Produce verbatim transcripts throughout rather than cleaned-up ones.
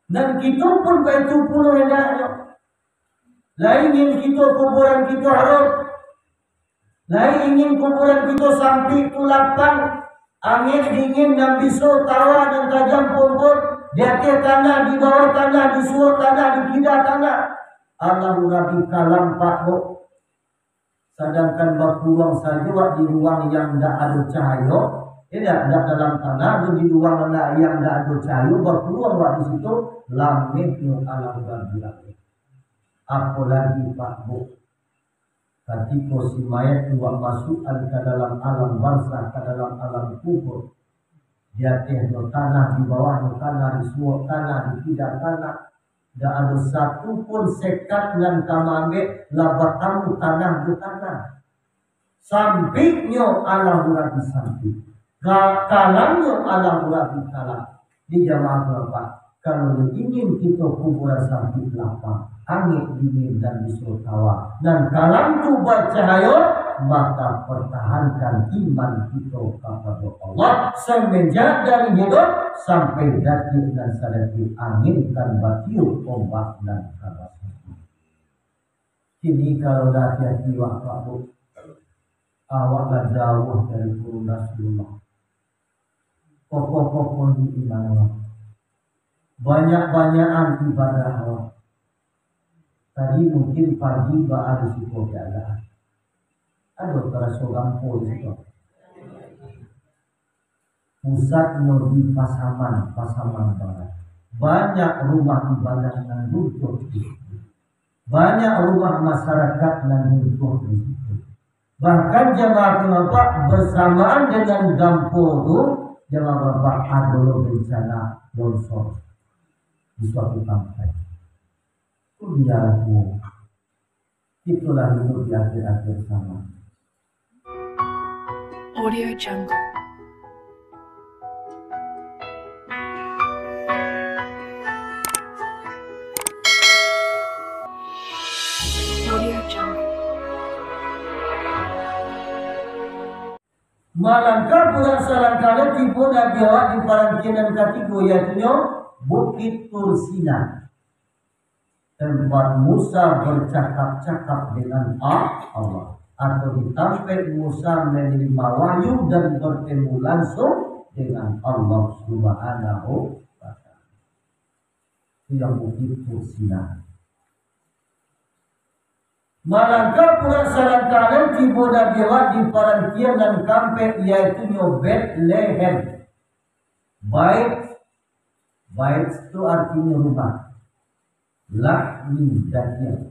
Dan kito pun baitu pulo hendaknyo. Lai ingin kito kuburan kito harum. Lai ingin kuburan kito sampik tu lapang. Angin dingin nan biso tawa nan tajam pompon. Di ateh tanah, di bawah tanah, di suok tanah, di kida tanah. Alam Rabi kalam, Pak, Bu. Sadangkan bakuruang sajo wak di ruang yang ndak ado cahayo, eh, ndak, ndak dalam tanah, tu di ruang nan, yang ndak ado cahayo, bakuruang wak di situ, lamehnyo alam Rabi. Apolagi, Pak, Bu, katiko si mayat tu wak masuak ka dalam alam barzah, ka dalam alam kubur. Di atehnyo tanah, di bawahnyo tanah, di suok tanah, di kida tanah. Ndak ado satu pun sekat nan ka maambek, lah batamu tanah jo tanah. Sampiknyo alam Rabi sampik. Ka-, kalamnyo alam Rabi kalam. Di jamaah bapak, kalau ingin kito kuburan sampik lapang, angek dingin dan biso tawa, nan kalam tu bacahayo, maka pertahankan iman kito kapado Allah, semenjak dari hidup sampai datiak nan sadatiak angin kan batiup, ombak nan ka basatu. Kini kalau dah hati-hati wak, Pak, Bu, awak lah jauah dari guru Rasulullah. Kokoh-kokoh di iman awak. Banyak-banyakan ibadah awak. Tadi mungkin pagi baa di siko keadaan. Ado taraso gampo di siko. Pusatnyo di Pasaman, Pasaman Barat. Banyak rumah ibadah nan runtuh. Banyak rumah masyarakat nan runtuh di situ. Bahkan jamaah bapak, bersamaan dengan gampo tu, jamaah bapak, ado lo bencana longsor di suatu tempat. Itu biarlah, itulah hidup di akhir-akhir zaman. Audio Jungle. Audio Jungle. Malangkah pulang salangkah, tibo Nabi awak di parantian nan katigo, yaitunyo Bukit Tursina. Tempat Musa bercakap-cakap dengan A-, Allah, atau di tampek Musa menerima wahyu dan bertemu langsung dengan Allah Subhanahu wa Ta'ala. Itu yang Bukit Tursina. Malangkah pulang salangkah, tibo Nabi awak di parantian nan kaampek, yaitunyo Betlehem. Bait Bait tu artinyo rumah. Lahmi, dagiang.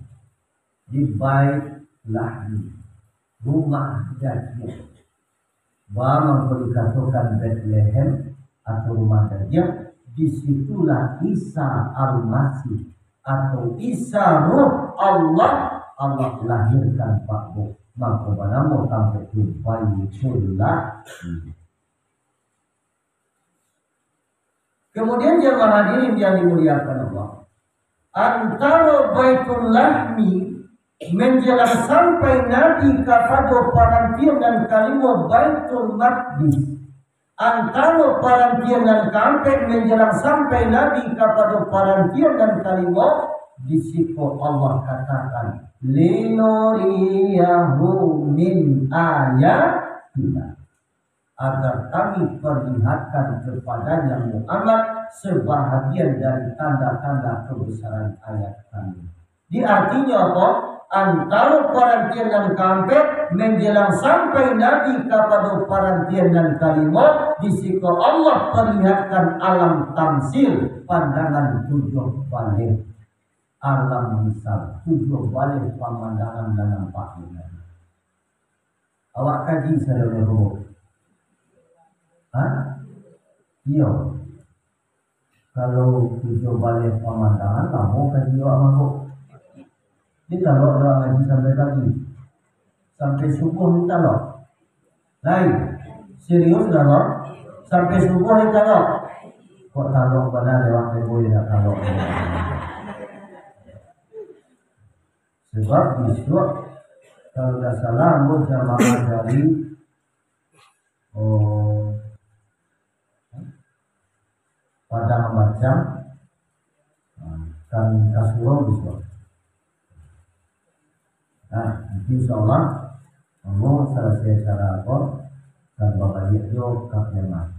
Di Bait Lahmi, rumah dagiang. Baa mangko dikatokan Betlehem atau rumah dagiang? Di situlah Isa Al-Masih atau Isa Ruh Allah, Allah lahirkan, Pak, Bu. Mangko banamo tampek tu Baitullah. Kemudian, jamaah hadirin yang dimuliakan Allah, antaro Baitul Lahmi menjelang sampai Nabi kapado parantian nan kalimo Baitul Maqdis, antaro parantian nan kaampek menjelang sampai Nabi kapado parantian nan kalimo, di siko Allah katakan, "Linuriyahu min ayatina." Agar Kami perlihatkan kepadanya, Muhammad, sebahagian dari tanda-tanda kebesaran ayat Kami. Di artinyo apo? Antaro parantian nan kaampek menjelang sampai Nabi kapado parantian nan kalimo, di siko Allah perlihatkan alam tamsil, pandangan tujuah baleh. Alam misal, tujuah baleh pamandangan nan nampak di Nabi. Awak kaji sadonyo ko? Ha? Iyo. Kalau tujuah baleh pamandangan, lamo kaji awak mangko. Ditalok awak ngaji sampai pagi. Sampai subuah ditalok. Lai. Serius dah, lo? Sampai subuah ditalok. Kok talok bana lewat tembok, dak talok. Sebab bisuak, kalau dak salah, ambo jamaah dari, oh, Padang Bacang, Kami ka surau bisuak. Nah, nanti insyaallah, ambo salasai acara ko, ka babaliak jo ka Piaman.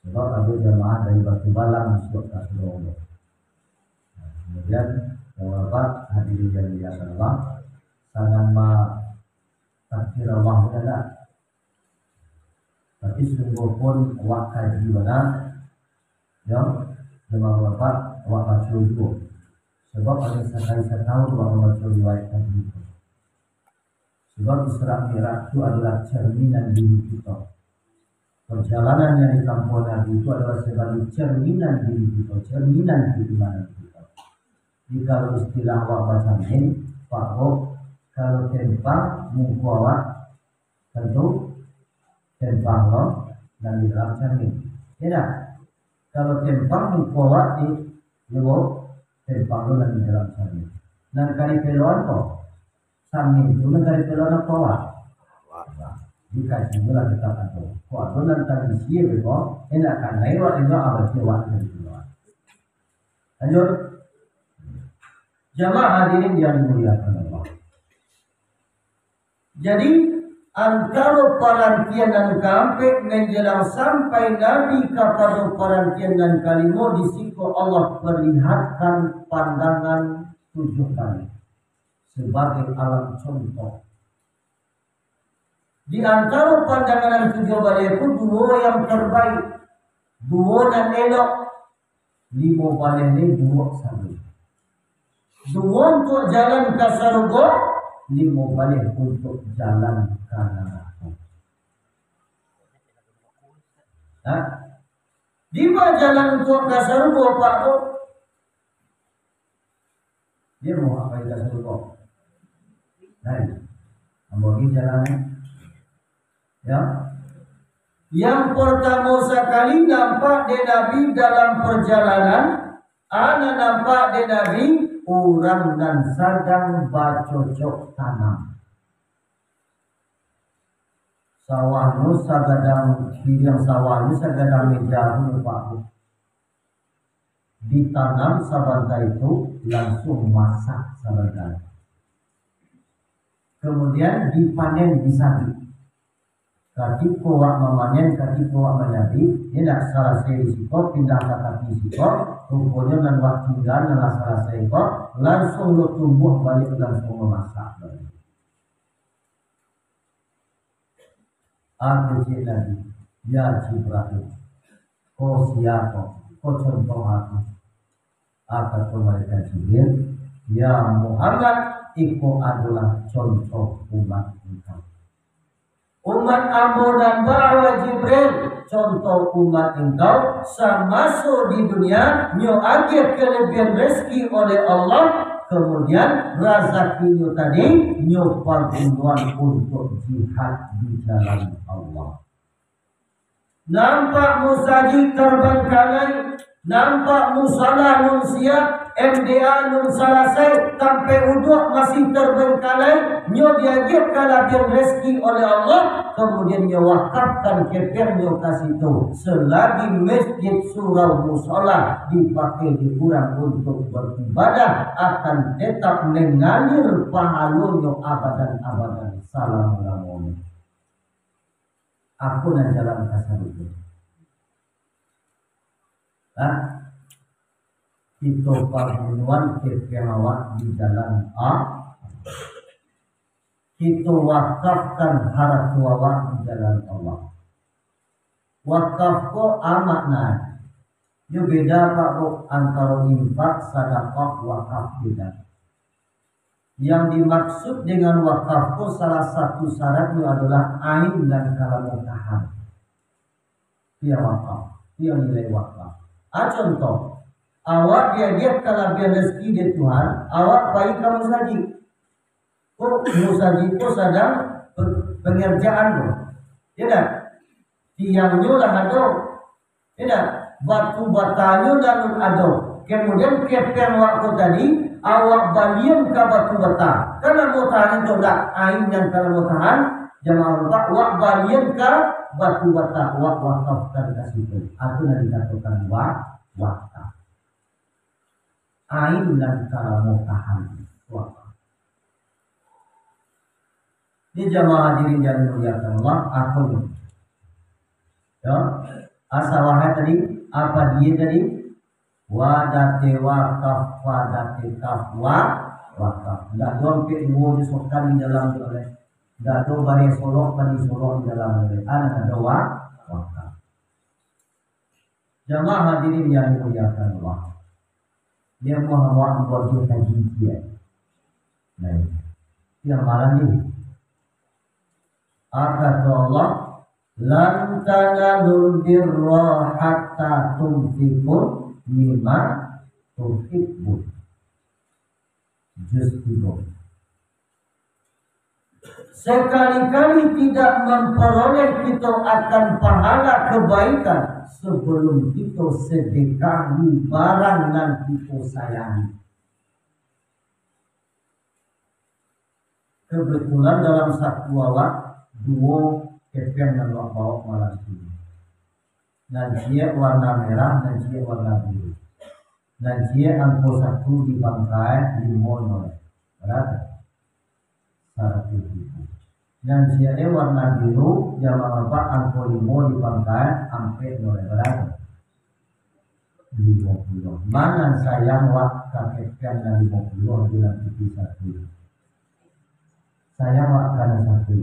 Sabab ado jamaah dari Batubalang bisuak ka surau ko. Nah, kemudian, Bapak hadirin yang dimuliakan Allah, sangat ma-, takdir Allah tu dak. Tapi sungguahpun awak kaji bana, yo, jamaah Bapak, awak baco juo. Sabab hanya sakali satahun awak mambaco riwayat tadi tu. Sabab Isra Mi'raj tu adolah cerminan diri kito. Perjalanan yang ditampuah Nabi itu adalah sebagai cerminan diri kito, cerminan keimanan kito. Jadi, kalau istilah awak bacamin, Pak Bo, kalau tempang muko awak, tantu tempang lo nan di dalam camin. Yo dak? Kalau tempang muko awak di luo, tempang lo nan di dalam camin. Nan ka dipeloan ko, camin tu nan ka dipeloan apo awak? Awak. Dikaji lah kita kan tu. Ko ado nan tradisi ko, enak kan naik awak tengok abah awak nan dipeloan. Lanjut. Jamaah hadirin yang dimuliakan Allah. Jadi, antaro parantian nan kaampek manjalang sampai Nabi kapado parantian nan kalimo, di siko Allah perlihatkan pandangan tujuah baleh sabagai alat contoh. Di antaro pandangan nan tujuah baleh tu, duo yang terbaik, duo nan elok, limo baleh ni duo sajo. Duo untuak jalan ka sarugo, limo baleh untuak jalan ka narako. Ha? Dima jalan untuak ka sarugo, Pak, tu? Dia mau apa yang kasih kau? Nah, ambo ni jalan, eh. Ya. Yang pertama sakali nampak dek Nabi dalam perjalanan, a nan nampak dek Nabi urang nan sadang bacocok tanam. Sawahnyo sagadang, piriang sawahnyo sagadang meja tu, Pak. Ditanam sabanta itu, lansuang masak sabanta. Kemudian dipanen di sabik. Katiko wak mamanen, katiko wak manyabik, indak salasai di siko, pindah ka tapi siko, ruponyo nan wak tingga nan lah salasai ko, lansuang lo tumbuah baliak, lansuang mamasak baliak. Aku cek Nabi, "Ya Jibril, ko sia ko, ko contoh aku?" Kato malaikat Jibril, "Ya Muhammad, iko adolah contoh umat engkau." Umat ambo nan baa, Jibril, contoh umat engkau, samaso di dunia, nyo agiah kalabiahan rezeki oleh Allah, kemudian razakinyo tadi nyo pagunoan untuak jihad di jalan Allah. Nampak musajik terbengkalai, nampak musala nun siap, M D A nun salasai, tampek uduak masih terbengkalai, nyo diagiah kalabiahan rezeki oleh Allah, kemudian nyo wakafkan kepengnyo ka situ. Selagi masjid surau musola dipakai dek urang untuak beribadah, akan tetap mangalir pahalonyo abadan-abadan salamo-lamonyo. Apo nan jalan ka sarugo? Hah? Kito pagunoan kepeng awak di jalan Allah. Kito wakafkan harato awak di jalan Allah. Wakaf ko a maknanyo? Yo beda, Pak, ko antaro infak, sadakah, wakaf, beda. Yang dimaksud dengan wakaf ko salah satu syaratnyo adolah ain nan ka lamo tahan. Itu yang wakaf, itu yang nilai wakaf. Ah, contoh, awak diagiah kalabiahan rezeki dari Tuhan, awak pai ka musajik. Ko musajik ko sadang pe-, pengerjaan ko. Ya dak? Tiangnyo lah ado. Indak, batu batanyo nan ado. Kemudian kepeng awak ko tadi, awak balian ka batu bata. Kan lamo tahan tu dak? Ain nan ka lamo tahan, jamaah awak, awak balian ka batu bata, awak wakafkan ka situ. Itu nan dikatokan wa-, wakaf. ain nan karamotahan. Wah. Ini jamaah hadirin yang dimuliakan Allah, aku ni. Ya, asa wahai tadi, apa dia tadi? Wadate wakaf, wadate kaf, wa-, wakaf. Ndak dompet dua tu sokan di dalam tu oleh. Ndak do bareh solok, padi solok di dalam tu oleh. Anak ado wa-, wakaf. Jamaah hadirin yang dimuliakan Allah. Dia Muhammad buat dia kaji dia. Nah, dia malam ni. Kata Allah, "Lan tanalul birra hatta tunfiqu mimma tuhibbun." Juz tiga. Sekali-kali tidak memperoleh kita akan pahala kebaikan sebelum kita sedekahi barang nan kita sayangi. Kebetulan dalam saku awak, duo kepeng nan awak bawa malam tu. Nan ciek warna merah, nan ciek warna biru. Nan ciek angko satu di pangkai limo nol. Bara? Saratuih ribu. Nan ciek e warna biru, jamaah ampek angko limo di pangkai ampek nol. Bara? Limo puluah. Ma nan sayang wak ka kepeng nan limo puluah di nan pitih satu? Sayang wak ka nan satu?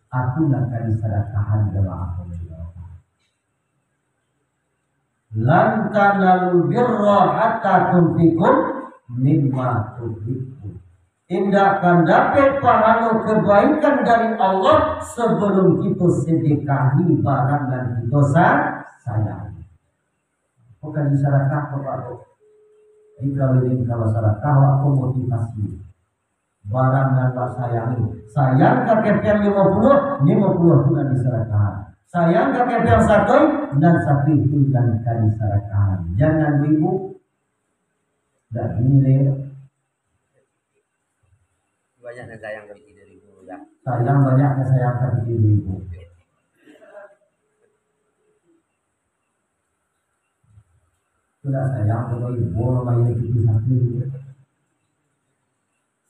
Aku nan ka disadakahan jamaah Allah. "Lan tanalul birra hatta tunfiqu mimma tuhibbun." Indak akan dapek pahalo kebaikan dari Allah sebelum kito sedekahi barang nan kito sa-, sayangi. Bukan disadakah, Bapak, Ibu. Jadi, kalau ingin kalau sadakah, wak ko motivasi. Barang nan wak sayangi. Sayang ka kepeng limo puluah, limo puluah tu nan disadakahan. Sayang ka kepeng satu, nan satu itu nan ka disadakahan. Jangan duo ribu. Dak gini deh. Banyak nan sayang ka pitih duo ribu, ya. Sayang banyak nan sayang ka pitih duo ribu. Sudah sayang ka duo ribu, lumayan pitih satu.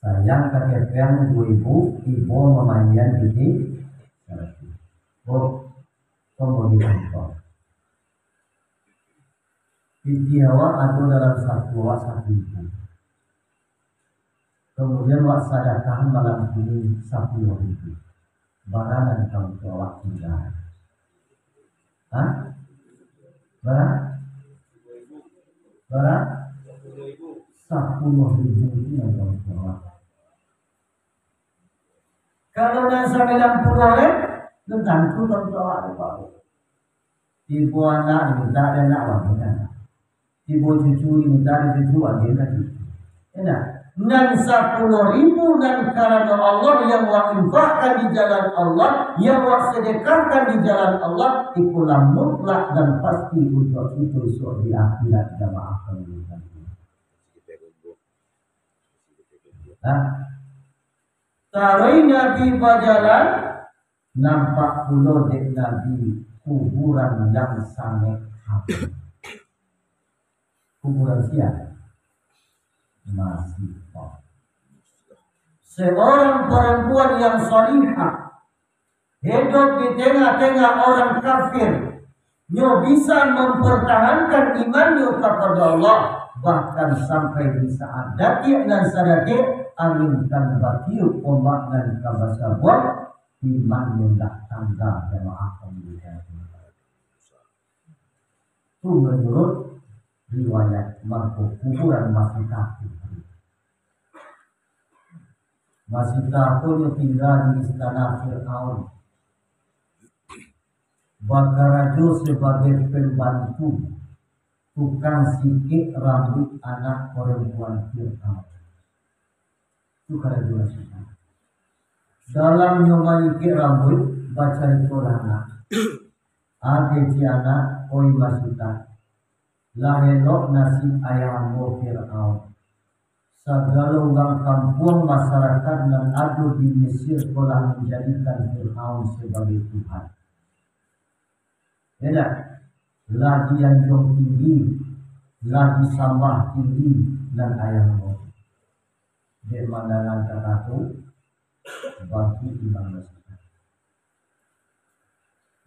Sayang ka kepeng duo ribu, ibo mamayian pitih satu. Oh, kembali contoh. Pitih awak ado dalam saku awak satu ribu. Kemudian wak sadakah malam kini sapuluah ribu. Bara nan ka untuak awak tingga? Hah? Bara? Bara? Sapuluah ribu itu nan ka untuak awak. Kalau nan sambilan puluah ribu, belum tantu ka untuak awak, Bapak. Tibo anak, minta dek anak, wak minta anak. Tibo cucu, minta dek cucu, wak minta cucu. Enak. Nan sapuluah ribu nan karano Allah yang wak infakkan di jalan Allah, yang wak sedekahkan di jalan Allah, itulah mutlak dan pasti untuak kito isuak di akhirat, jamaah kami. Nah, taruih Nabi bajalan, nampak pulo dek Nabi kuburan yang sangat harum. Kuburan sia? Masihah. Seorang perempuan yang salihah, hidup di tengah-tengah orang kafir, nyo bisa mempertahankan imannyo kepada Allah, bahkan sampai di saat datiak nan sadatik angin kan batiup, ombak nan ka basabuang, imannyo ndak tangga, jamaah kami. Tu menurut riwayat, mangko kuburan Masihah tu. Masihah ko nyo tingga di istana Firaun. Bakarajo sabagai pembantu tukang sikek rambuik anak parampuan Firaun. Tu karajo Masihah. Dalam nyo manikek rambuik, bacaritolah anak. Ade ciek anak, oi Masihah. Lah elok nasib ayah ambo Firaun. Sagalo urang kampuang, masarakaik nan ado di Mesir ko lah manjadikan Firaun sabagai tuhan. Indak, lah dianjuang tinggi, Lah disambah tinggi nan ayah ambo. Dek mandanga kata tu, bangkik Imam Masitah.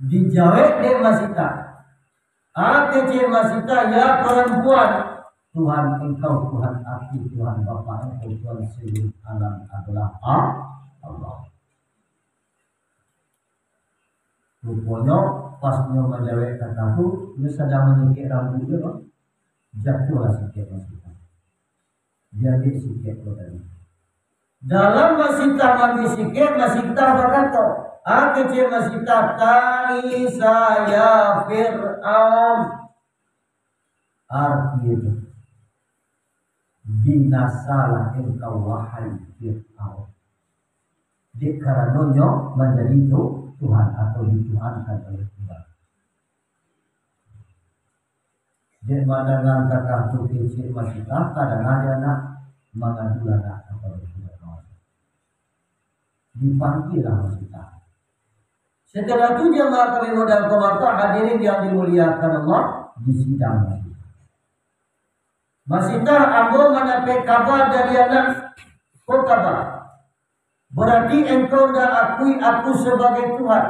Dijawek dek Masitah. Ah, kecek Masitah, "Ya parampuan, Tuhan engkau, Tuhan aku, Tuhan bapak engkau, Tuhan seluruh alam adolah A-, Allah." Ruponyo, pas nyo manjawek kata tu, nyo sadang manyikek rambuik nyo, jatuahlah sikek Masitah. Diambiak sikek ko tadi. Dalam Masitah maambiak sikek, Masitah bakato, ah, kecek Masitah, "Ta'isa ya Fir'aun." Arti itu, "Binasalah engkau, wahai Fir'aun." Dek karanonyo manjadi tu-, Tuhan atau dituhankan oleh Tuhan. Dek mandanga kata tu kecek Masitah, kadang ado anak mangadu anak kapado Fir'aun. Dipanggialah Masitah. Setelah tu jamaah kami mudah maka hadirin yang dimuliakan Allah, disidang Masitah. Masitah, ambo mandapek kaba dari anak ko kaba. Berarti engkau ndak akui aku sebagai Tuhan.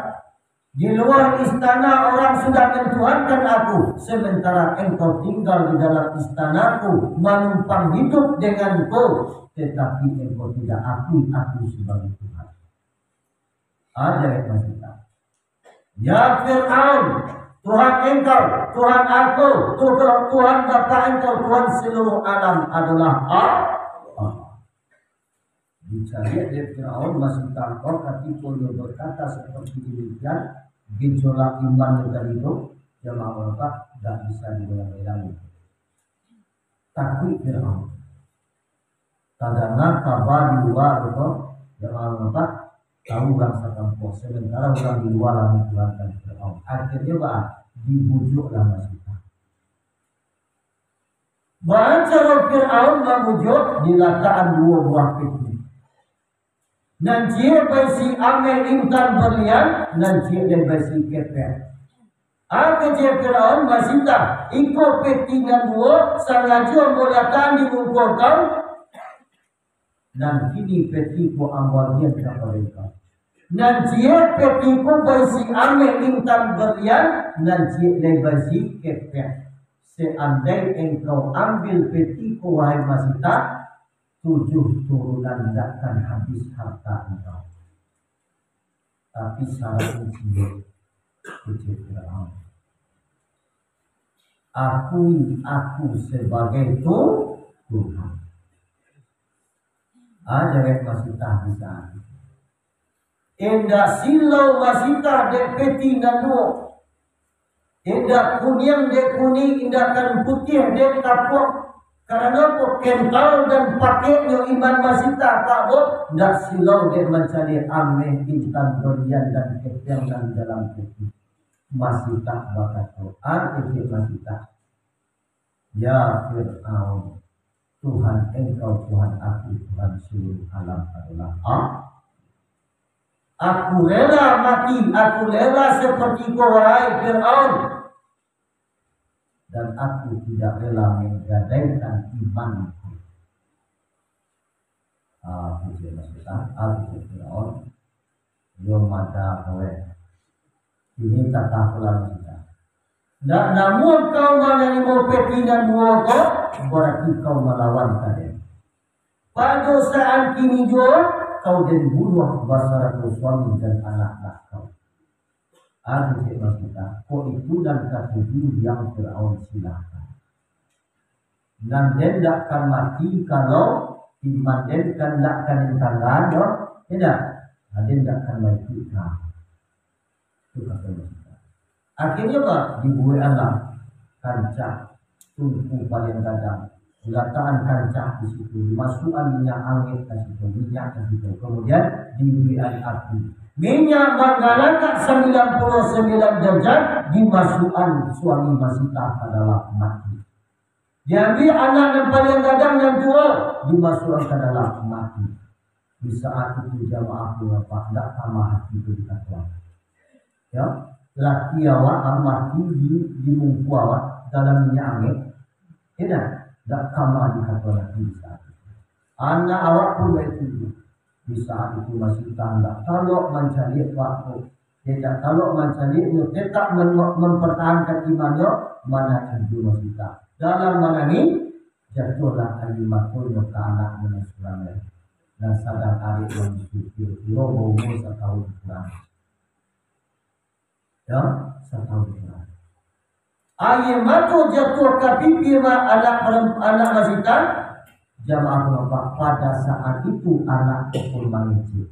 Di luar istana orang sudah mentuhankan aku, sementara engkau tinggal di dalam istanaku, manumpang hidup denganku, tetapi engkau tidak akui aku sebagai Tuhan. Ajaib Masitah. Ya Fir'aun, Tuhan engkau, Tuhan aku, Tuhan, Tuhan bapak engkau, Tuhan seluruh alam adolah Allah. Dicaliak dek Fir'aun Masitah ko, katiko nyo berkata seperti demikian, gejolak iman nyo tadi tu, jamaah Bapak, dak bisa diulang-ulang. Takuik Fir'aun. Tadanga kaba di lua tu, jamaah Bapak, tahu urang sakampuang. Sementara urang di lua lah mantuhankan Fir'aun. Akhirnyo, bah, dibujuaklah Masitah. Baa caro Fir'aun mambujuak? Dilatakan duo buah peti. Nan ciek baisi ameh intan berlian, nan ciek lai baisi kepek. Ah, kecek Fir'aun, Masitah, iko peti nan duo sangajo ambo latakan di muko kau. Nan kini peti ko ambo agiah kapado kau. Nan ciek peti ko baisi ameh intan berlian, nan ciek lai baisi kepek. Seandai engkau ambil peti ko, wahai Masitah, tujuh turunan ndak akan habis harta engkau. Tapi syaratnyo ciek, kecek Fir'aun. Akui aku sebagai tu-, Tuhan. Ajaib Masitah di saat itu. Indak silau Masitah dek peti nan duo. Indak kuniang dek kuning, indak kan putiah dek kapuak. Karano apo? Kental dan pakeknyo iman Masitah, Pak, Buk, indak silau dek mancaliak ameh, intan, berlian, dan kepek nan dalam peti. Masitah bakato, ah, kecek Masitah, "Ya Fir'aun, Tuhan engkau, Tuhan aku, Tuhan seluruh alam adolah Allah. Aku rela mati, aku rela seperti ko, wahai Fir'aun. Dan aku tidak rela menggadaikan imanku." Ah, kecek Masitah, ah, kecek Fir'aun. Yo mada kaweh. Ini kata pulang kita. Ndak namuah kau manarimo peti nan duo ko, berarti kau malawan ka den. Pado saat kini juo, kau den bunuah basarato suami dan anak-anak kau. Ado cek Masitah, ko itu nan katuju yang Fir'aun, silakan. Nan den dak kan mati kalau iman den kan dak kan den tangga doh, indak? Nah, den dak kan mati ka. Itu kato Masitah. Akhirnyo, Pak, dibuek alah kancah tungku paliang gadang, dilatakan kancah di situ, dimasuakan minyak angek ka situ, minyak ka situ, kemudian diubikan api. Minyak manggalakak sambilan puluah sambilan derajat, dimasuakan suami Masitah ka dalam, mati. Diambiak anak nan paliang gadang nan tuo, dimasuakan ka dalam, mati. Di saat itu jamaah tu nampak ndak tamah hati tu dikatoan. Ya, laki awak, ah, mati di, di muko awak dalam minyak angek. Indak, dak kama dikato Nabi di saat itu. Anak awak pun baitu juo. Di saat itu masih tandak talok mancaliak Pak ko. Indak talok mancaliaknyo, tetap men-, mempertahankan imannyo, manangih juo masih ta-, dalam manangih, jatuahlah aia matonyo ka anaknyo nan surang tadi. Nan sadang arek nan kiro-kiro baumua satahun kurang. Ya, satahun kurang. Aia mato jatuah ka pipi ma-, anak perem-, anak masita, jamaah Bapak, pada saat itu anak pun mangecek.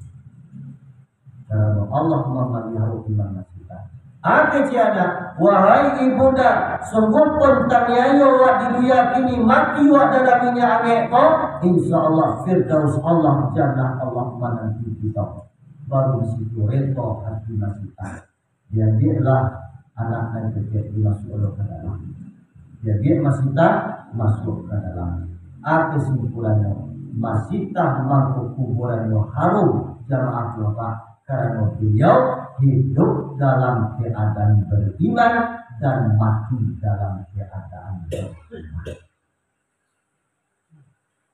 Karano Allah mamaliharo iman masita. Kecek anak, "Wahai ibunda, sungguh pun taniayo wak di dunia kini, mati wak dalam minyak angek ko, insya Allah Firdaus Allah, jannah Allah mananti kito." Baru di situ redo hati masita. Diambiaklah anak nan kecek, dimasuakkan ka dalam. Diambiak masita, masuak ka dalam. Apo kesimpulannyo? Masita mangko kuburannyo harum, jamaah Bapak, karano beliau hidup dalam keadaan beriman dan mati dalam keadaan beriman.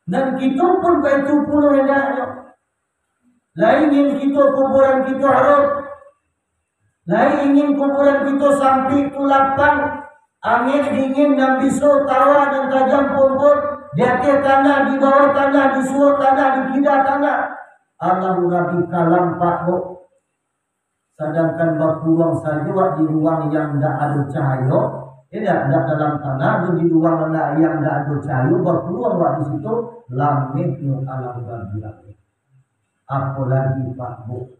Dan kito pun baitu pulo hendaknyo. Lai ingin kito kuburan kito harum. Lai ingin kuburan kito sampik tu lapang, angin dingin nan biso tawa nan tajam pompon, di ateh tanah, di bawah tanah, di suok tanah, di kida tanah. Allahu Rabbi kalam Pak, Bu. Sadangkan bakuruang sajo wak di ruang yang ndak ado cahayo, eh, ndak, ndak dalam tanah, tu di ruang ndak, yang ndak ado cahayo, bakuruang wak di situ, lamehnyo Allahu Rabbi lameh. Apolagi Pak, Bu,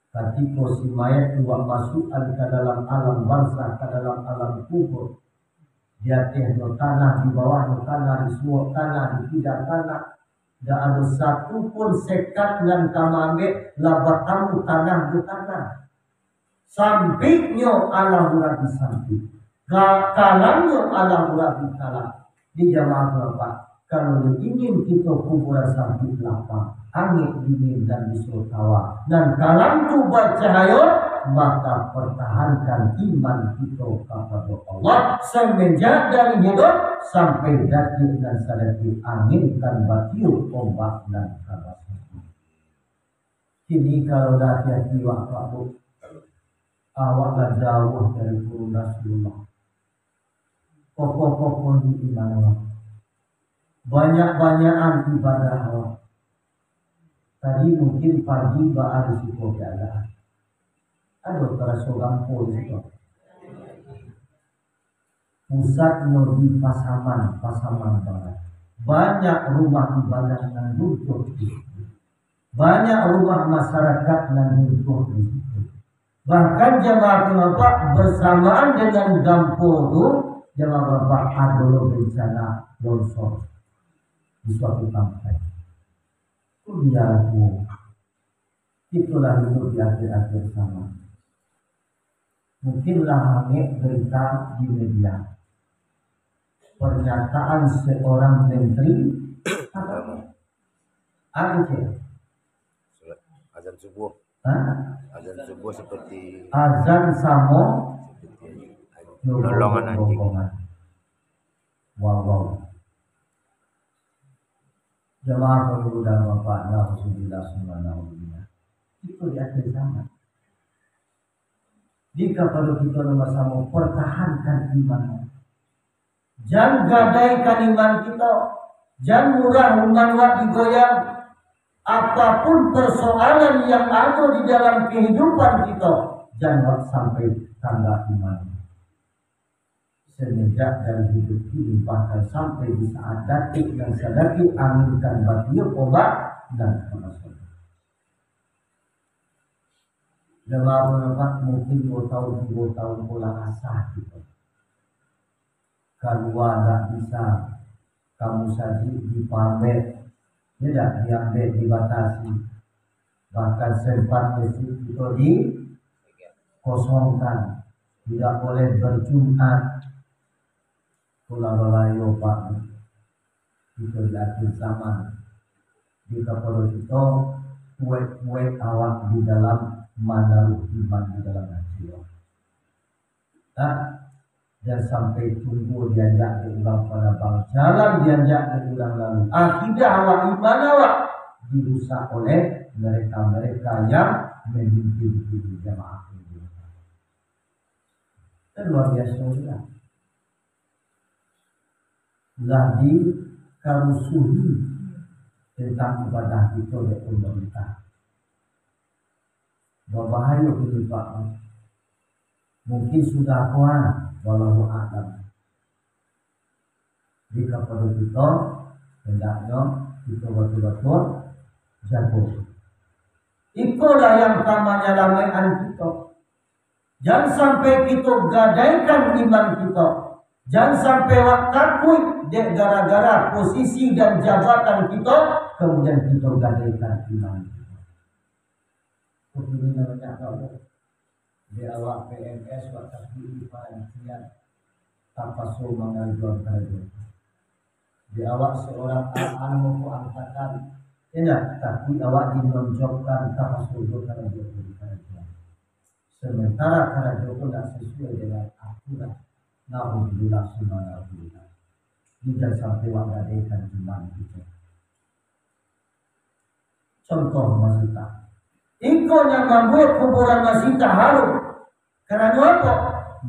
katiko si mayat tu wak masuakkan ka dalam alam barzah, ka dalam alam kubur, di atehnyo tanah, di bawahnyo tanah, di suok tanah, di kida tanah, ndak ado satu pun sekat nan ka maambek, lah batamu tanah jo tanah. Sampiknyo Allahu Rabbi sampik. Ka-, kalamnyo Allahu Rabbi kalam. Di jamaah Bapak, kalau ingin kito kuburan sampik lapang, angin dingin dan biso tawa, nan kalam tu bacahayo, maka pertahankan iman kito kapado Allah, semenjak dari hidup sampai datik nan sadatik angin kan batiup, ombak nan ka basatu. Kini kalau dah hati-hati wak, Pak, Bu, awak lah jauah dari guru Rasulullah. Kokoh-kokoh di iman awak. Banyak-banyakan ibadah awak. Tadi mungkin pagi baa risiko keadaan. Aduh, taraso gampo di situ. Pusatnyo di Pasaman, Pasaman Barat. Banyak rumah ibadah nan runtuh di situ. Banyak rumah masyarakat nan runtuh di situ. Bahkan jamaah Bapak, bersamaan dengan gampo tu, jamaah Bapak, ado lo bencana longsor di suatu tampat. Tu biar tu. Itulah hidup di akhir-akhir zaman. Mungkin lah angek berita di media. Pernyataan seorang menteri, apa? Apa, Cik? Salat azan subuh. Hah? Azan subuh seperti Azan samo seperti lolongan anjing. Lolongan. Wow, wow. Jamaah pangulu dan Bapak, naudzubillah, summa naudzubillah. Itu di akhir zaman. Di kapado kito nan basamo, pertahankan iman. Jan gadaikan iman kito. Jan murah iman wak digoyang. Apapun persoalan yang ado di dalam kehidupan kito, jan wak sampai tanda iman. Semenjak dari hidup ini, bahkan sampai di saat datik nan sadatik angin kan batiup, ombak nan ka basatu. Dalam rapat mungkin duo tahun, tigo tahun pulang asa kito. Kalua ndak bisa, kamu saji dipaambek, ya ndak, diambek, dibatasi. Bahkan sempat masjid kito dikosongkan, tidak boleh berjumat. Itulah balayo, Pak. Kito di akhir zaman. Di kapado kito, kuek-kuek awak di dalam manaruh iman di dalam hati awak. Nah, Jan sampai tunggua dianjak dek urang panabang, jalan dianjak dek urang lalu. Akidah awak, iman awak dirusak oleh mereka-mereka yang memimpin diri jamaah. Kan luar biasa juga. Lah dikarusuhi tentang ibadah kito dek pemerintah. Babahayo kini, Pak. Mungkin sudah kuat, wallahu a'lam. Jadi, kapado kito, hendaknyo kito batul-batul jago. Ikolah yang ka manyalamaikkan kito. Jan sampai kito gadaikan iman kito. Jan sampai awak takuik dek gara-gara posisi dan jabatan kito, kemudian kito gadaikan iman kito. Kok ini namanya apa? Di awak P N S, awak takuik di panitia, tapaso mangarajoan karajo. Di awak seorang anak moko angkatan, indak, takuik awak dinonjokkan, tapaso jo karajo karajo. Sementara karajo ko indak sasuai dengan aturan. Naudzubillah, summa naudzubillah. Ini jan sampai awak gadaikan iman kito. Contoh masita. Iko nan mambuek kuburan masita harum. Karano apo?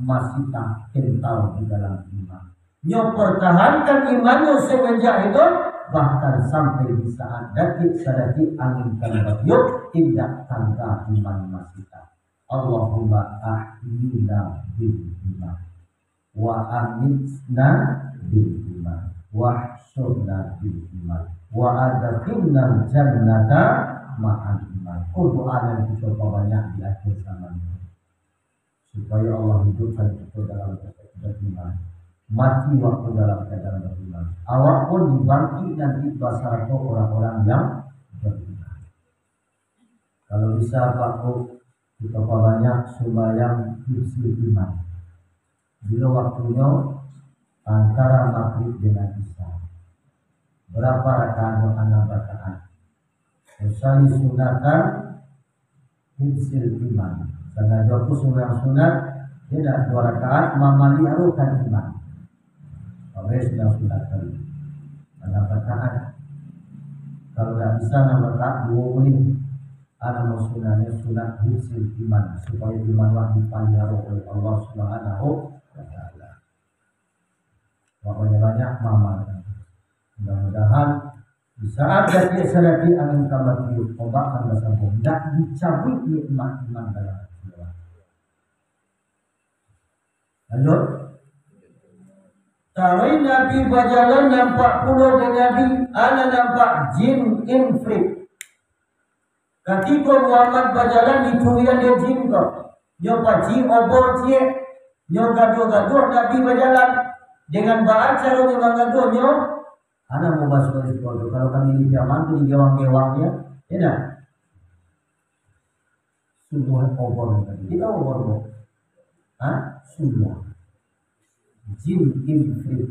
Masita kental di dalam iman. Nyo pertahankan imannyo semenjak itu, bahkan sampai di saat datik sadatik angin ka batiup, indak tangga iman masita. Allahumma ahyina bil iman, wa amitna bil iman, wahsyurna bil iman, wa adkhilnal jannata ma'al iman. Ko doa nan kito pabanyak di akhir zaman ini, supayo Allah hidupkan kito dalam keadaan beriman, mati waktu dalam keadaan beriman. Awak pun dibangkik nanti basarato orang-orang yang beriman. Kalau bisa, Pak, Bu, kito pabanyak sumbayang hifzil iman. Bilo waktunyo? Antara magrib dengan isya. Bara rakaatnyo? Anam rakaat. Usalli sunatan hifzil iman. Sangajo aku sumbayang sunat, indak, duo rakaat, mamaliarokan iman. Pabaya sumbayang sunat tadi. Anam rakaat. Kalau indak bisa anam rakaat, duo buliah. Anu sunahnyo sunat hifzil iman, supayo iman awak dipaliaro oleh Allah Subhanahu wa Ta'ala. Banyak-banyak maamalkan. Mudah-mudahan di saat datik sadatik angin ka batiup, ombak ka basambung, indak dicabuik nikmat iman dalam hati awak. Lanjut. Taruih Nabi bajalan, nampak pulo dek Nabi, alah nampak jin ifrit. Katiko Muhammad bajalan, dicurian dek jin ko. Nyo pacik obor ciek, nyo gaduah-gaduah Nabi bajalan. Dengan baa caronyo manggaduahnyo? Anak mau masuk di sekolah tu, kalau kami di zaman tu di gewang-gewang dia, ya dah. Suluah obor tadi. Kita obor, obor. Ha? Suluah. Jin ifrit.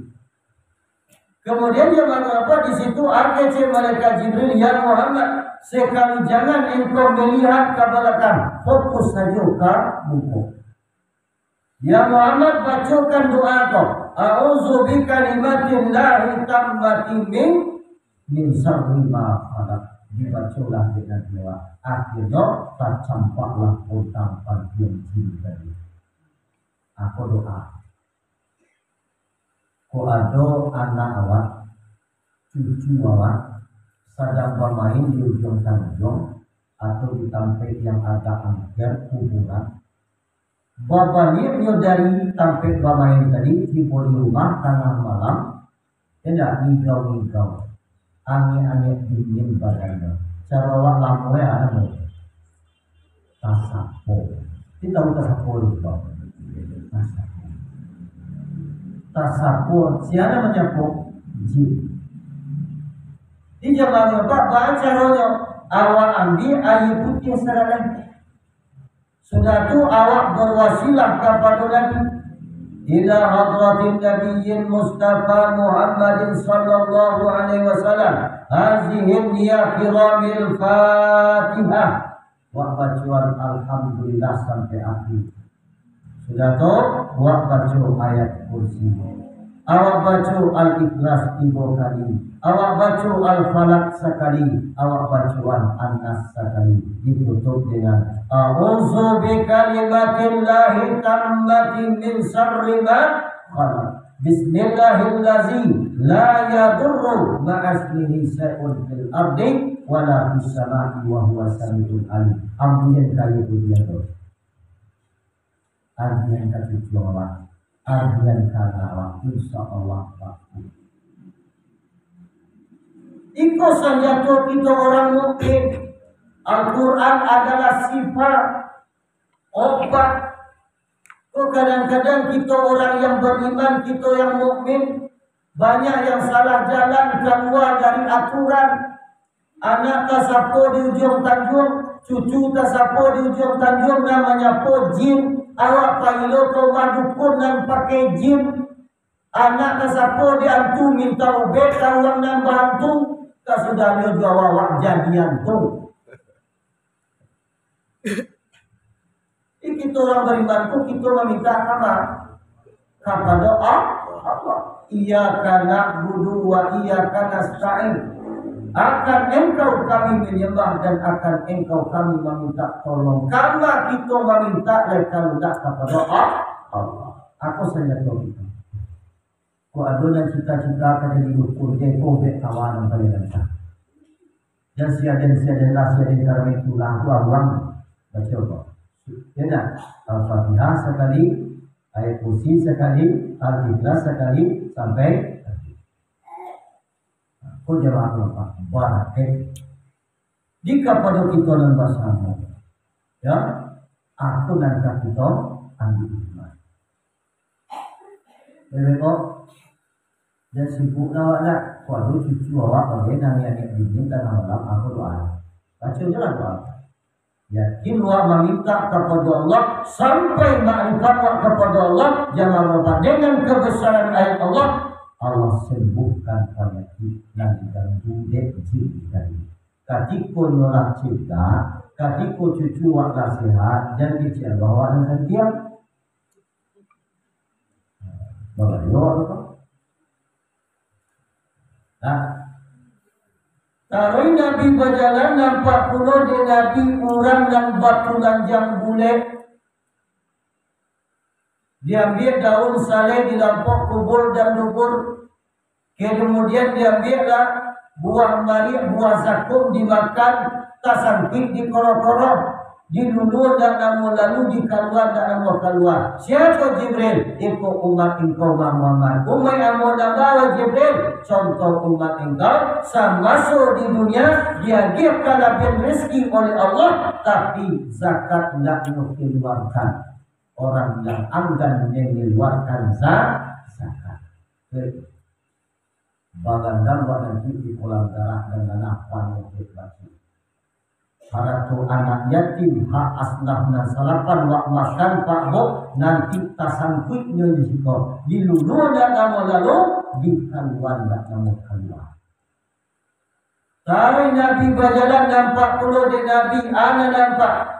Kemudian dia mengapa di situ, kecek malaikat Jibril, "Ya Muhammad, sekali jangan engkau melihat ke belakang, fokus saja ke muka." Ya Muhammad, bacokan doa ko, "A'udzu bi kalimatillahi tammati min, min syarri ma khalaq." Dibacolah dengan doa. Akhirnyo, tacampaklah pontang pantiang jin tadi. Apo doa? Kok ado anak awak, cucu awak, sadang bamain di ujuang tanjuang, atau di tampek yang agak angker, kuburan. Babaliaknyo dari tampek bamain tadi, tibo di rumah tangah malam, indak, ngigau-ngigau, angek-angek dingin badannyo. Caro awak lamo, ya, anu, tasapo. Kita tahu tasapo itu, Bang? Tasapo. Tasapo, siapa manyapo? Jin. Di zaman Pak, baa caronyo? Awak ambiak aia putiah sagaleh. Sudah tu awak berwasilah kapado Nabi, "Ila hadratin Nabiyyin Mustafa Muhammadin sallallahu alaihi wasallam, hazihi hiya kiramil Fatihah." Wak bacoan Alhamdulillah sampai akhir. Sudah tu, awak baco ayat kursi. Awak baco Al-Ikhlas tigo kali. Awak baco Al-Falaq sakali. Awak baco An-Nas sakali. Ditutup dengan, "A'udzu bikalimatillahi tammati min syarri ma khalaq. Bismillahil ladzi la yadurru ma'asmihi syai'un fil ardi wala fis sama'i wa huwas sami'ul alim." Ambian kayu pujian tu. Agian ka cucu awak, agian ka anak awak, insya Allah bagus. Iko sanjato kito urang mukmin. Al-Quran adalah sifa, obat. Ko kadang-kadang kito urang yang bariman, kito yang mukmin, banyak yang salah jalan, kalua dari aturan. Anak tasapo di ujuang tanjuang, cucu tasapo di ujuang tanjuang, nan manyapo jin, awak pailo ka rumah dukun nan pakai jin. Anak tasapo di antu minta ubek ka urang nan baantu, kasudahnyo jo awak jadi antu. Jadi kito urang bariman tu, kito maminta kama-, kapado A-, Allah. Iyyaka na'budu wa iyyaka nasta'in. Akan Engkau kami manyambah dan akan Engkau kami maminta tolong. Kama kito maminta lai kalau indak kapado A-, Allah. Ako sanjato kito. Kok ado nan cita-cita ka jadi dukun, eh, kobek kawan nan paling gantang. Jan si aden, si aden lah, si aden karami tulang tu abuang. Baco ko. Ya ndak? Al-Fatihah sakali, ayat kursi sakali, Al-Ikhlas sakali, sampai. Ko jawab apa? Barakek. Di kapado kito nan basamo. Ya, aku nan ka kito ambil hikmah. Jadi kok, jan sibuk lah awak dah. Kok ado cucu awak bagai nangih-nangih dingin tangah malam, aku doa. Baco je lah doa. Yakin awak maminta kapado Allah, sampai maarifan awak kapado Allah, jan lupa dengan kabasaran ayat Allah, Allah sembuhkan panyakik nan diganggu dek jin tadi. Katiko nyo lah cegak, katiko cucu awak lah sehat, jan kecek Allah awak nan santiang. Bagayo tu. Nah. Taruih Nabi bajalan, nampak pulo dek Nabi urang nan batulanjang bulek. Diambiak daun saleh, dilampok kubur dan dubur. Kemudian diambiaklah buah mariak, buah zakum dimakan, tasangkuik di koro-koro, diluluah ndak namuah lalu, dikalua ndak namuah kalua. Siapo Jibril? Iko umat engkau, Muhammad. Umaik ambo nan ba, wahai Jibril, contoh umat engkau, samaso di dunia, diagiah kalabiahan rezeki oleh Allah, tapi zakat ndak dikeluarkan. Orang yang anggan mengeluarkan za-, zakat. Bagandang wak nanti di kolam darah dan nanah panuh dek batu. Harato anak yatim, hak asnaf nan salapan wak makan, Pak, Bok, nanti tasangkuiknyo di siko. Diluluah ndak namuah lalu, dikaluan ndak namuah kalua. Taruih Nabi bajalan, nampak pulo dek Nabi, a nan nampak.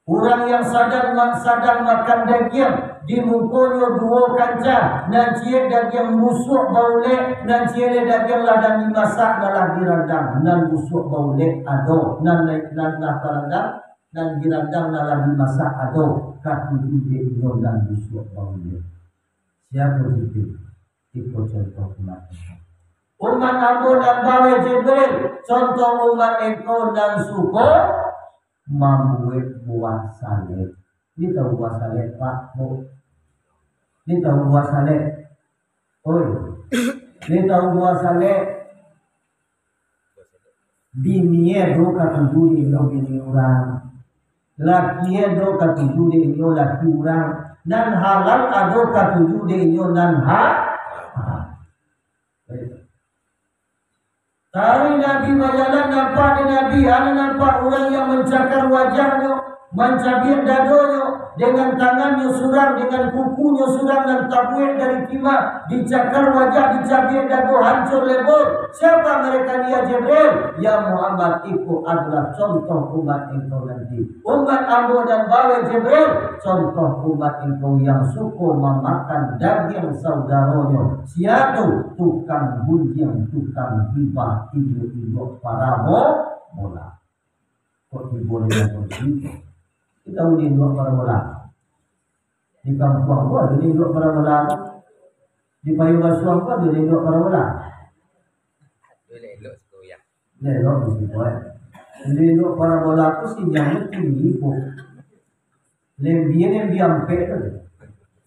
Urang yang sadang ma-, sadang makan dagiang, di mukonyo duo kanca, nan ciek dagiang busuak baulek, nan ciek lai dagiang lah nan dimasak, nan lah dirandang. Nan busuak baulek ado, nan lai-, nan lah barandang, nan dirandang, nan lah dimasak ado, katuju dek inyo nan busuak baulek. Siapo itu? Iko contoh umat engkau. Umat ambo nan ba, wahai Jibril, contoh umat engkau nan suko mambuek buah salek. Ni tahu buah salek, Pak, Bu? Ni tahu buah salek? Oi, ni tahu buah salek? Bini e do katuju dek inyo bini urang. Laki e do katuju dek inyo laki urang. Nan halal ado katuju dek inyo nan ha-, ha-. Taruih Nabi bajalan, nampak dek Nabi, a nan nampak urang yang mancakar wajahnyo, Mancabiak dadonyo, dengan tangannyo surang, dengan kukunyo surang nan tabuek dari timah, dicakar wajah, dicabiak dado, hancur lebur. Siapa mereka dia, Jibril? Ya Muhammad, iko adalah contoh umat engkau nanti. Umat ambo nan baweh, Jibril, contoh umat engkau yang suko mamakan dagiang saudaronyo. Sia tu? Tukang gunjiang, tukang gibah, induak-induak parabola. Kok tibo di dalam kursi? Kita tahu di induak parabola. Di kampuang ko ado di induak parabola tu. Di Payu Basuang ko ado di induak parabola. Elok di situ, eh. Di induak parabola tu sinyalnyo tinggi ko. Lembie-lembie ampek tu.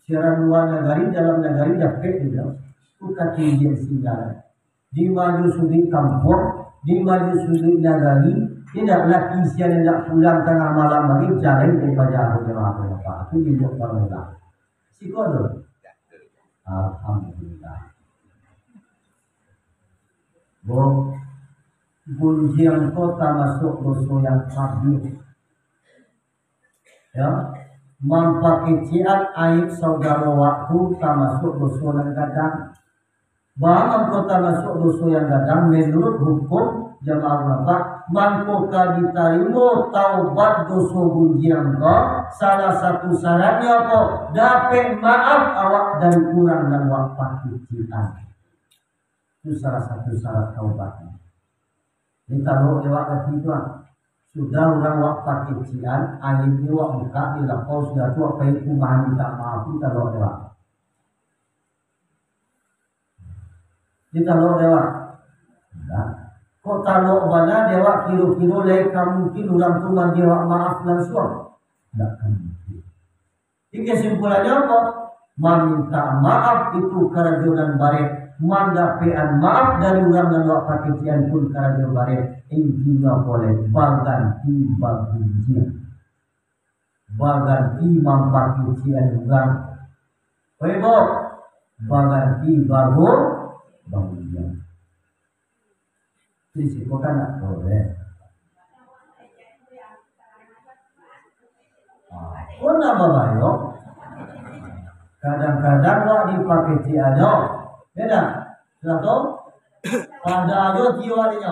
Siaran luar nagari, dalam nagari dapek juga. Tu katinggian sinyal. Di ma jo suduik kampuang, di ma jo suduik nagari, indak laki sian indak pulang tangah malam lagi, jalai daripada aku jamaah tu, Bapak. Aku di induak parabola. Siko tu. Alhamdulillah. Bo, gunjiang ko tamasuak doso yang kabih. Ya, mampakicikan aib saudaro waktu tamasuak doso nan gadang. Baa mangko tamasuak doso yang gadang? Menurut hukum jamaah ulama, mangko ka ditarimo taubat doso gunjiang ko, salah satu syaratnyo apo? Dapek maaf awak dari urang nan wak pakicikan. Itu salah satu syarat taubatnyo. Ditalok dek awak kaki tu, ah. Sudah urang wak pakicikan, aibnyo wak bukak, dilapau, sudah tu wak pai ka rumah minta maaf, ditalok dek awak. Ditalok dek awak. Nah, kok talok bana dek awak, kiro-kiro lai ka mungkin urang tu manjawab maaf lansuang? Ndak ka mungkin. Jadi kesimpulannyo apo? Maminta maaf itu karajo nan barek, mandapekan maaf dari urang nan wak pakicikan pun karajo barek. Intinyo apo lai? Baganti bagunjiang. Baganti mampakicikan urang. Oke, Bo? Baganti bagu-, bagunjiang. Di siko kan ndak boleh. Ah, ko nan babayo. Kadang-kadang wak dipakicikan nyo. Yo ndak? Sudah tu? Pada ajo tiwa dinyo.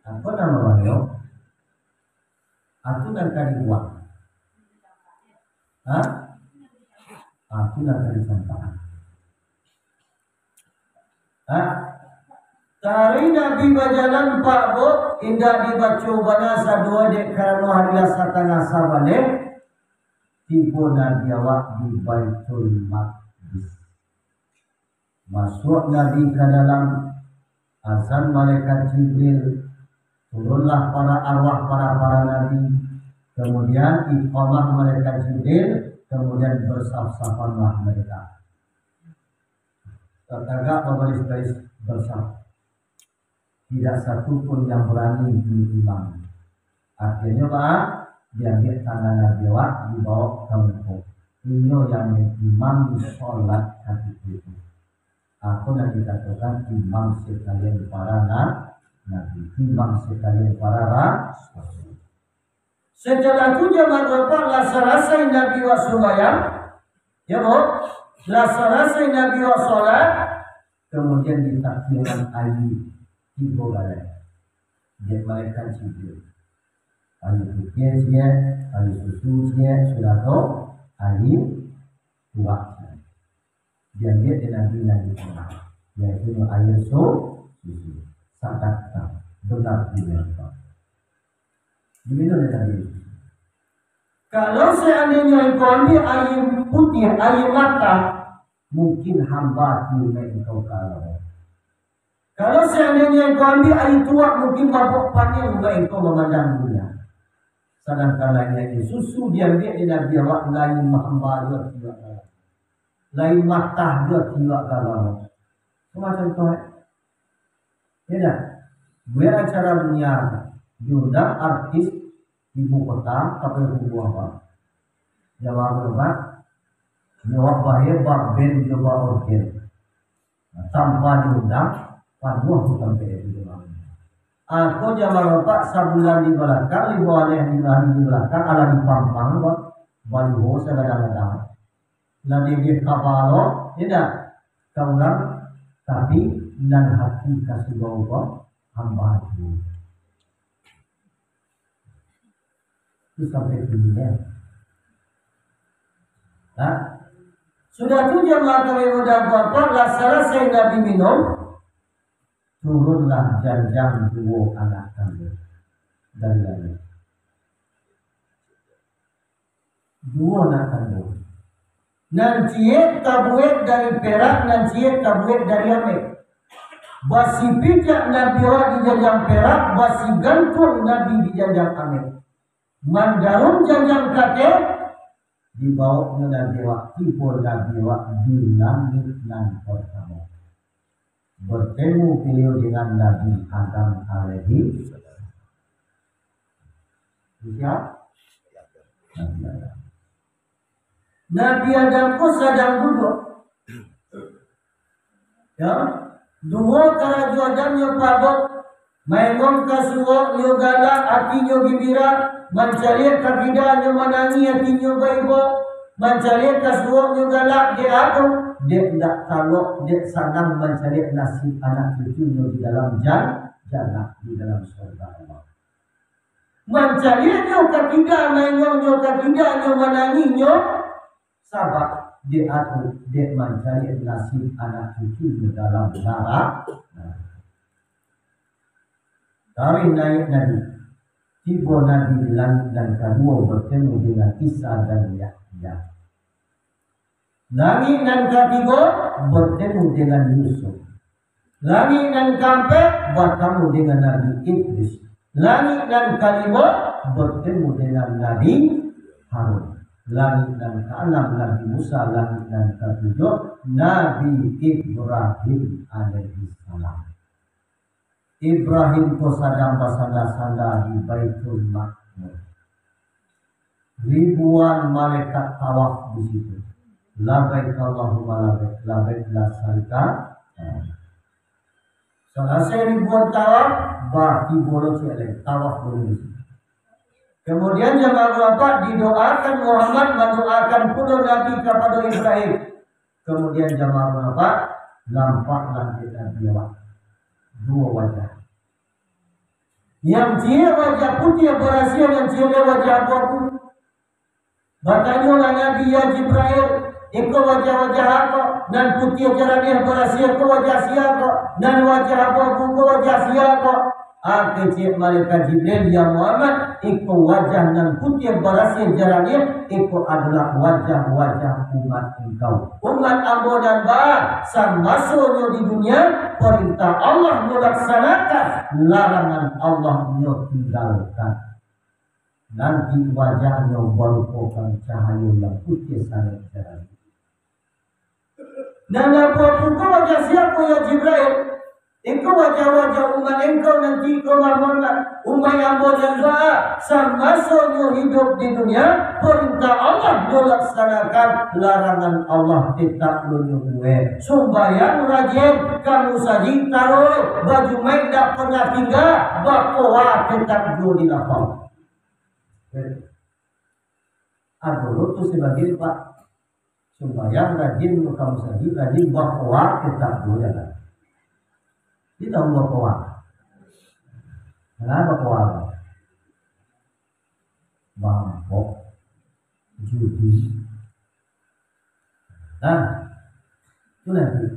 Ah, ko nan babayo. Atu nan ka dibuang. Hah? Atu nan ka dicampakkan. Ha? Taruih Nabi bajalan, Pak, Bu, indak dibaco bana sadonyo dek karano hari lah satangah sabaleh, tibo Nabi awak di Baitul Maqdis. Masuak Nabi ka dalam, azan malaikat Jibril, turunlah para arwah para-para nabi, kemudian iqamah malaikat Jibril, kemudian bersaf-safanlah mereka. Tatagak babaris-baris basaf. Tidak satu pun yang barani bunuah imam. Akhirnyo, Pak, diambiak tangan Nabi awak, dibawa ka muko. Inyo yang mengimami sholat katiko itu. Apo nan dikatokan imam sekalian para na-, nabi, imam sekalian para ra-, rasul. Setelah tu jamaah Bapak, lah salasai Nabi wak sumbayang, ya, Bu? Lah salasai Nabi wak sholat, kemudian ditakdirkan aia tigo baleh. Dek malaikat Jibril. Aia putiah ciek, aia susu ciek, sudah tu aia tuak ciek. Diambiak dek Nabi nan di tangah, yaitu aia su-, susu. Sadakah, benar tidak? Diminum dek Nabi. Kalau seandainya engkau ambil air putih, air mata, mungkin hamba tiup engkau kalau. Kalau seandainya engkau ambil air tuak, mungkin babok paniang engkau memandang dunia. Sadangkan lain air susu diambiak dek Nabi awak, lain hamba tiup kalau. Lain mata juo tiup ka agamo. Macam tu, eh. Ya dah. Buat acara dunia, diundang artis ibu kota, tapi kubuah, Pak. Jawab apa? Jawab bahaya, bak band, jawab orgen. Nah, tanpa diundang, panuah tu sampai itu jawab. Ako jamaah Bapak sabulan di balakang, limo ari di, ari di balakang, alah dipampang, Pak. Baliho sagadang-gadang. Lah dibiah kapalo, indak? Ka urang, tapi nan hati ka surau ko hamba tu. Itu sampai kini, ya. Nah, sudah tu jamaah kami mudah Bapak, lah salasai Nabi minum, turunlah janjang duo anak kanduang dari langik. Duo anak kanduang. Nan ciek tabuek dari perak, nan ciek tabuek dari amek. Basipijak Nabi awak di janjang perak, basigantuang Nabi di janjang amek. Mandarum janjang kateh, dibawoknyo Nabi awak, tibo Nabi awak di langik nan partamo. Bertemu beliau dengan Nabi Adam alaihi salam. Siapa? Nabi Adam. Nabi Adam ko sadang duduak. Ya, duo karajo Adam nyo pabok, maengong ka surau nyo galak, ati nyo gibira, mancaliak ka kida nyo manangih, ati nyo baibo, mancaliak ka surau nyo galak, dek apo? Dek ndak talok, dek sanang mancaliak nasib anak cucu nyo di dalam jan-, jannah, di dalam surga Allah. Mancaliak nyo ka kida, maengong nyo ka kida nyo, manangih nyo, sabab dek ati, dek mancaliak nasib anak cucu di dalam narako. Taruih naiak Nabi. Tibo Nabi di langik nan kaduo bertemu dengan Isa dan Yahya. Langik nan katigo bertemu dengan Yusuf. Langik nan kaampek batamu dengan Nabi Idris. Langik nan kalimo bertemu dengan Nabi Harun. Langik nan kaanam Nabi Musa, langik nan katujuah Nabi Ibrahim alaihissalam. Ibrahim ko sadang basanda-sanda di Baitul Ma'mur. Ribuan malaikat tawaf di situ. Labbaik Allahumma labbaik, labbaik la syarika lak. Salasai ribuan tawaf, bah, tibo lo ciek lai, tawaf dulu di situ. Kemudian jamaah Bapak didoakan Muhammad, mandoakan pulo Nabi kapado Ibrahim. Kemudian jamaah Bapak, nampaklah di Nabi awak duo wajah. Yang ciek wajah putiah barasiah, yang ciek lai wajah abu-abu. Batanyolah Nabi, "Ya Jibrail, iko wajah-wajah a ko, nan putiah jaraniah barasiah ko wajah sia ko, nan wajah abu-abu ko wajah sia ko?" Ah, kecek malaikat Jibrail, "Ya Muhammad, iko wajah nan putiah barasiah jaraniah, iko adolah wajah-wajah umat engkau. Umat ambo nan ba, samasonyo di dunia, parintah Allah nyo laksanakan, larangan Allah nyo tinggalkan." Nanti wajahnyo barupokan cahayo yang putiah sangaik jaraniah. Nan abu-abu ko wajah sia ko, ya Jibrail? Iko wajah-wajah umat engkau nanti ko, Muhammad. Umat ambo nan ba, samasonyo hidup di dunia, parintah Allah nyo laksanakan, larangan Allah tetap lo nyo buek. Sumbayang rajin, ka musajik taruih, bajumaik dak pernah tingga, bakoa tetap juo di lapau. Ado lo tu sabagian, Pak. Sumbayang rajin, ka musajik rajin, bakoa tetap juo jalan. Kito bakoa. Nah, bakoa. Mambok. Judi. Nah, tu nanti.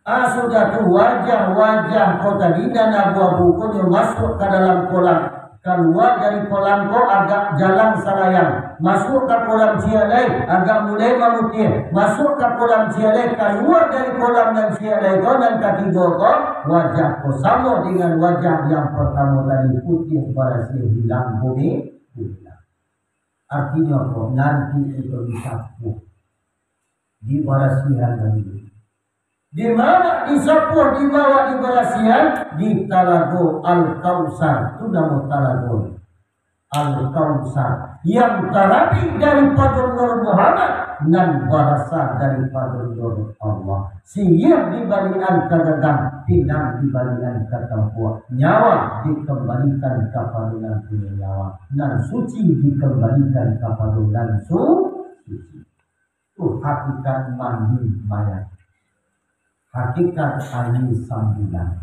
Ah, sudah tu, wajah-wajah ko tadi nan abu-abu ko nyo masuak ka dalam kolam. Kalua dari kolam ko agak jalang salayang. Masuak ka kolam ciek lai, agak mulai mamutiah. Masuak ka kolam ciek lai, kalua dari kolam nan ciek lai ko, nan katigo ko, wajah ko samo dengan wajah yang partamo tadi, putiah barasiah hilang bumi, hilang. Artinyo apo? Nanti kito disapuah, dibarasiahan lagi. Dibawa disapuah, dibawa dibarasiahan di Talago Al-Kautsar. Tu namo talago Al-Kautsar, yang tarabik daripado Nur Muhammad, nan barasa daripado Nur Allah. Siriah dibalikan ka gagang, pinang dibalikan ka tampuak, nyawa dikambalikan kapado nan punyo nyawa, nan suci dikambalikan kapado nan su-, suci. Tu hakikat mandi mayat. Hakikat aia sambulan.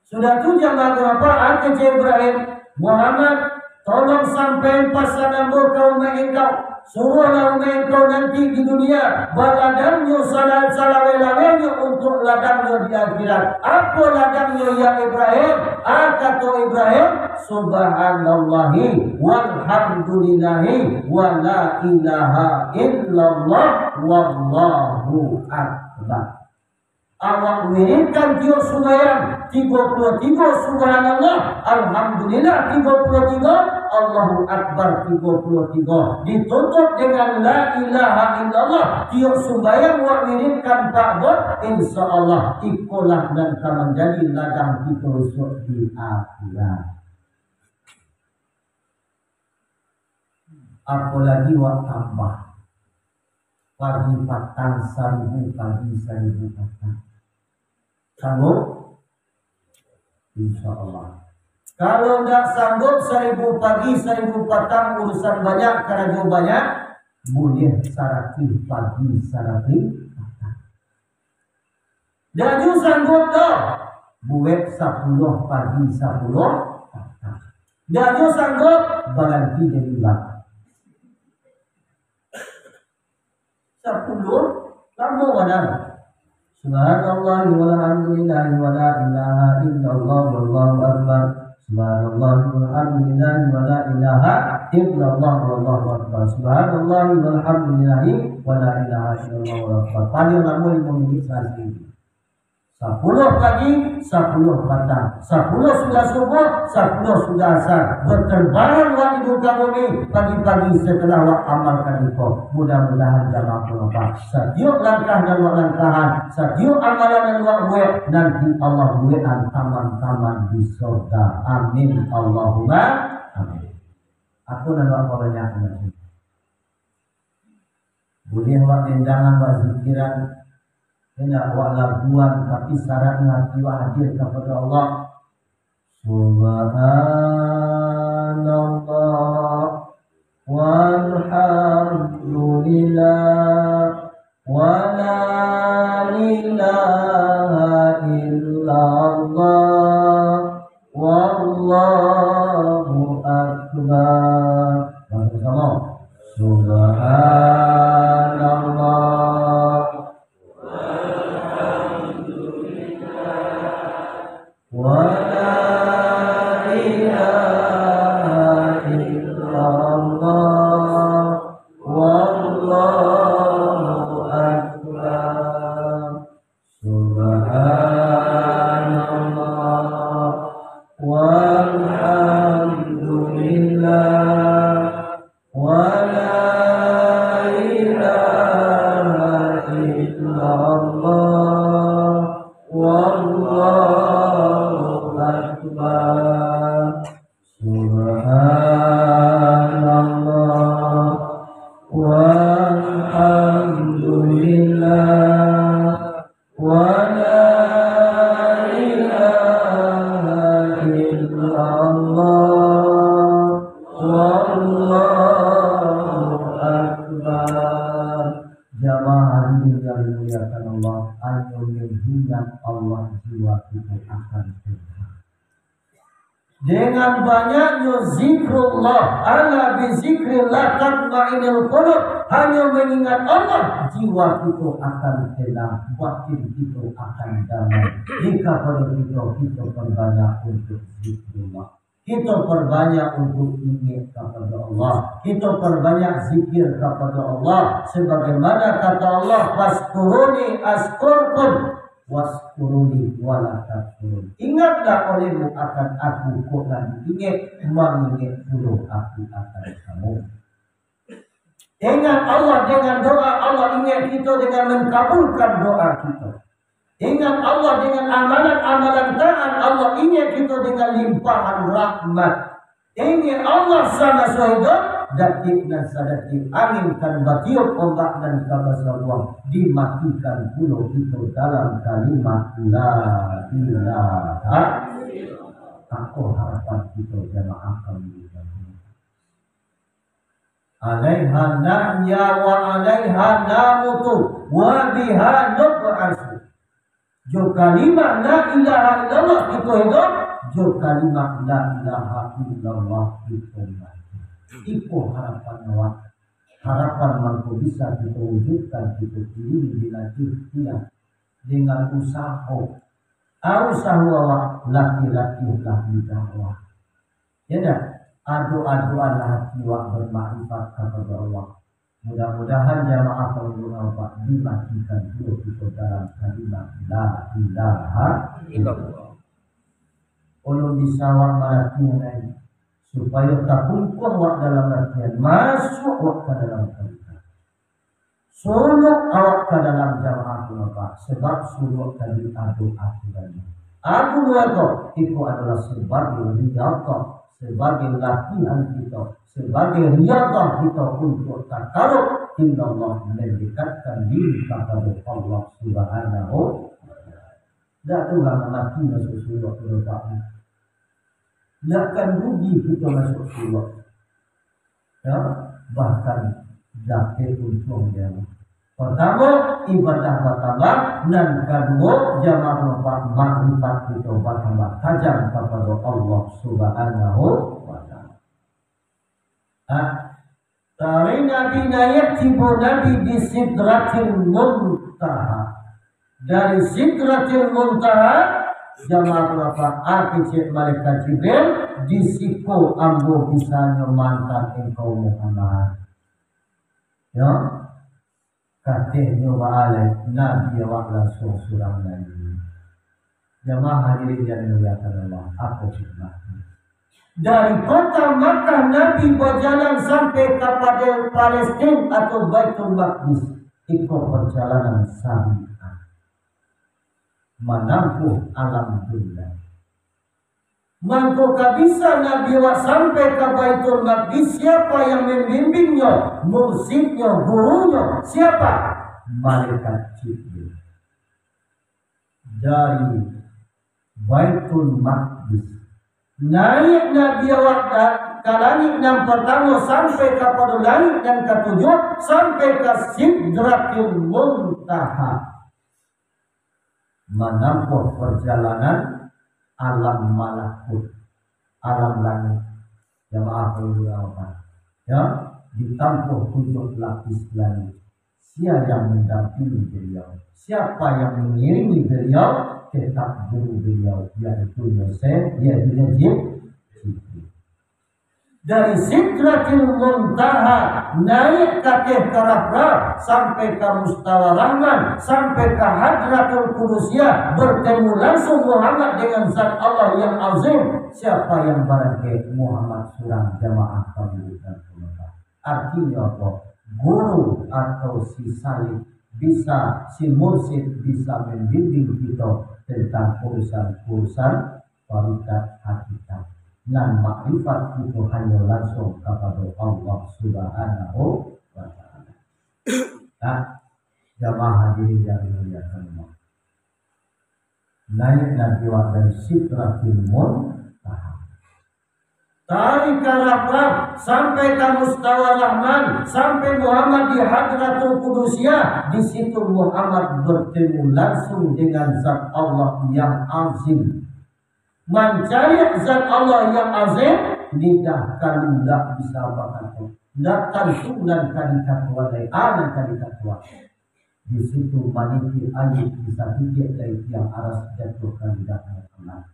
Sudah tu jamaah tu apa? Ah, kecek Ibrahim, "Muhammad, tolong sampaikan pasan ambo ka umaik engkau. Suruahlah umaik engkau nanti di dunia, baladangnyo sala-, salaweh-lawehnyo untuak ladangnyo di akhirat." Apo ladangnyo, ya Ibrahim? Ah, kato Ibrahim, "Subhanallahi walhamdulillahi wa la ilaha illallah wallahu akbar." Awak wiridkan tiok sumbayang, tigo puluah tigo subhanallah, alhamdulillah tigo puluah tigo, Allahu Akbar tigo puluah tigo. Ditutup dengan la ilaha illallah. Tiok sumbayang awak wiridkan ampek bot, insya Allah, ikolah nan ka manjadi ladang kito isuak di akhirat. Apolagi wak tambah. Pagi patang saribu, pagi saribu patang. Sanggup? Insya Allah. Kalau ndak sanggup saribu pagi, saribu patang, urusan banyak, karajo banyak, buliah saratuih pagi, saratuih patang. Ndak ju sanggup doh, buek sapuluah pagi, sapuluah patang. Ndak ju sanggup, baranti jadi ulama. Sapuluah, lamo badan. Subhanallah walhamdulillah wa la ilaha illallah wallahu akbar. Subhanallah walhamdulillah wa la ilaha illallah wallahu akbar. Subhanallah walhamdulillah wa la ilaha illallah wallahu akbar. Paling lamo limo minit sahari. Sapuluah pagi, sapuluah patang, sapuluah sudah subuh, sapuluah sudah asar. Baterbangan wak di muka bumi, pagi-pagi setelah wak amalkan iko. Mudah-mudahan jamaah pun apa. Satiok langkah nan wak langkahan, satiok amalan nan wak buek, nanti Allah buekan taman-taman di sorga. Amin. Allahumma amin. Apo nan wak pabanyak nanti? Buliah wak dendangan, wak zikiran, indak wak laguan, tapi syaratnyo ati wak hadir kapado Allah. Subhanallah, walhamdulillah, wa la ilaha illallah, wallahu akbar. Basamo-samo. Subhanallah. Wa la ilaha illallah. Wallahu akbar. Subhanallah. Walhamdulillah. Wa la ilaha illallah, wallahu akbar. Subhanallah, walhamdulillah, wa la ilaha illallah, wallahu akbar. Jamaah hadirin yang dimuliakan Allah, hanyo mengingat Allah jiwa kito akan tenang. Dengan banyaknyo zikrullah, ala bizikrillah tatmainnul qulub, hanyo mengingat Allah, jiwa kito akan tenang, batin kito akan damai. Jika pada kito, kito perbanyak untuk zikrullah. Kito perbanyak untuk ingek kapado Allah. Kito perbanyak zikir kapado Allah. Sebagaimana kata Allah, "Fazkuruni azkurkum." Waskuruni wala takfurun. Ingatlah olehmu akan Aku, kok nan diingek, mangingek pulo Aku akan kamu. Ingat Allah dengan doa, Allah ingek kito dengan mengkabulkan doa kito. Ingat Allah dengan amalan-amalan taat, Allah ingek kito dengan limpahan rahmat. Ingek Allah samaso hidup, Datik nan sadatik angin kan batiup, ombak nan ka basabuang, dimatikan pulo kito dalam kalimat la ilaha illallah. Apo harapan kito jamaah kami di dalam? Alaiha nahya wa alaiha namutu wa biha nub'asu. Jo kalimat la ilaha illallah kito hidup, jo kalimat la ilaha illallah kito mati. Iko harapan awak. Harapan mangko bisa kito wujudkan, kito pilih dengan ikhtiar, dengan usaho. Usaho awak latih-latihlah di dakwah. Ya dah, ado-adoanlah hati awak bermakrifat kapado Allah. Mudah-mudahan jamaah pangurus awak dimatikan pulo kito dalam kalimat la ilaha illallah. Ulun bisa awak malatih nai, supayo takumpuang awak dalam latihan, masuak awak ka dalam kalimat. Suluk awak ka dalam jamaah tu, Bapak, sabab suluk tadi ado aturan. Agu dua tu, itu adalah sabagai riyadhah, sabagai latihan kito, sabagai riyadhah kito untuak takarub ilallah, mendekatkan diri kapado Allah Subhanahu wa Taala. Dak tu lah mati masuak suluk tu, Bapak. Dak kan rugi kito masuak suluk. Ya, bahkan dapek untuang dia. Pertamo, ibadah batambah, nan kaduo, jamaah makrifat kito batambah tajam kapado Allah Subhanahu wa Taala. Ah, tari Nabi naiak tibo Nabi di Sidratil Muntaha. Dari Sidratil Muntaha, jamaah makrifat, kecek malaikat Jibril, di siko ambo bisanyo maanta engkau Muhammad. Ya, katenyo baalai, Nabi awak lansuang surang lai. Jamaah hadirin yang dimuliakan Allah, apo hikmahnyo? Dari kota Makkah Nabi bajalan sampai ka Pale-, Palestin atau Baitul Maqdis, iko perjalanan syariat, manampuah alam dunia. Mangko ka bisa Nabi awak sampai ka Baitul Maqdis, siapa yang membimbingnyo? Mursyidnyo, gurunyo, siapa? Malaikat Jibril. Dari Baitul Maqdis, naiak Nabi awak da-, ka langik nan partamo, sampai kapado langik nan katujuah, sampai ka Sidratil Muntaha. Manampuah perjalanan alam malakut, alam langik. Jamaah pangurus awak, ya, ditampuah tujuah lapis langik. Sia yang mendampingi beliau? Siapa yang mengiringi beliau? Tetap guru beliau, yaitu Yosef, yaitu Jib-, Jibril. Dari Sidratil Muntaha, naiak ka ateh ka Rafraf, sampai ka Mustawa Rahman, sampai ka Hadratul Qudusiah, bertemu langsung Muhammad dengan Zat Allah yang Azim. Siapa yang barangkek? Muhammad surang, jamaah pangurus dan pemuda. Artinyo apo? Guru atau si salik bisa, si mursyid bisa membimbing kito tentang urusan-urusan tarikat hakikat. Nan makrifat itu hanyo langsung kapado Allah Subhanahu wa Ta'ala. Nah, jamaah hadirin yang dimuliakan Allah. Naiak Nabi awak dari Sidratil Muntaha. Tari ka Rafraf, sampai ka Mustawa Rahman, sampai Muhammad di Hadratul Qudusiah, di situ Muhammad bertemu langsung dengan Zat Allah yang Azim. Mancaliak Zat Allah yang Azim, lidah kalu ndak bisa bakato, ndak tantu nan ka dikatoan lai, a nan ka dikatoan. Di situ maniti aia di satitiak dari tiang aras jatuah ka lidah Muhammad.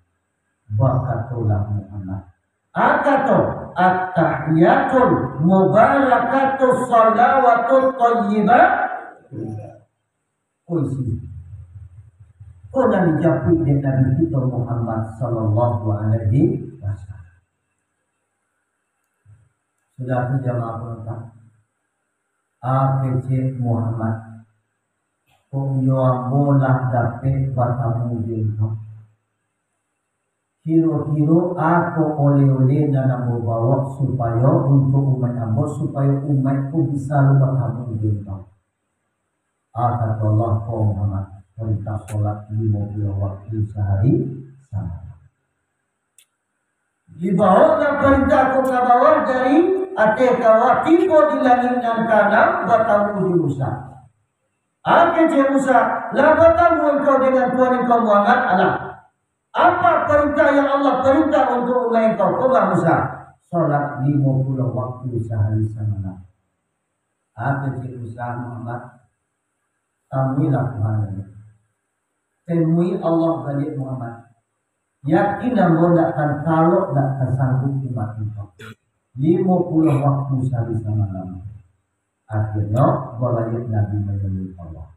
Bakatolah Muhammad, akato, "At-tahiyyatul mubarakatus shalawatut thayyibah." Ko isi. Ko nan dijapuik dek Nabi kito Muhammad sallallahu alaihi wasallam. Sudah tu jamaah pangurus, a kecek Muhammad, kok iyo ambo lah dapek batamu jo inyo. Kiro-kiro apo oleh-oleh nan ambo bawa supayo untuak umaik ambo, supayo umaik ko bisa lo batamu jo Engkau? Ah, kato Allah, ko Muhammad, parintah solat limo puluah waktu sahari samalam. Dibawolah parintah ko ka bawah dari ateh ka bawah, tibo di langik nan kaanam, batamu jo Musa. Ah, kecek Musa, lah batamu engkau dengan Tuhan engkau Muhammad, alah. Apa parintah yang Allah parintah untuak umaik engkau ko, Musa? Solat limo puluah waktu sahari samalam. Ah, kecek Musa, Muhammad, tamuilah Tuhan baliak. Temui Allah baliak, Muhammad. Yakin ambo ndak akan talok, ndak akan sanggup umaik engkau. Limo puluah waktu sahari samalam. Akhirnyo, babaliak Nabi manemui Allah.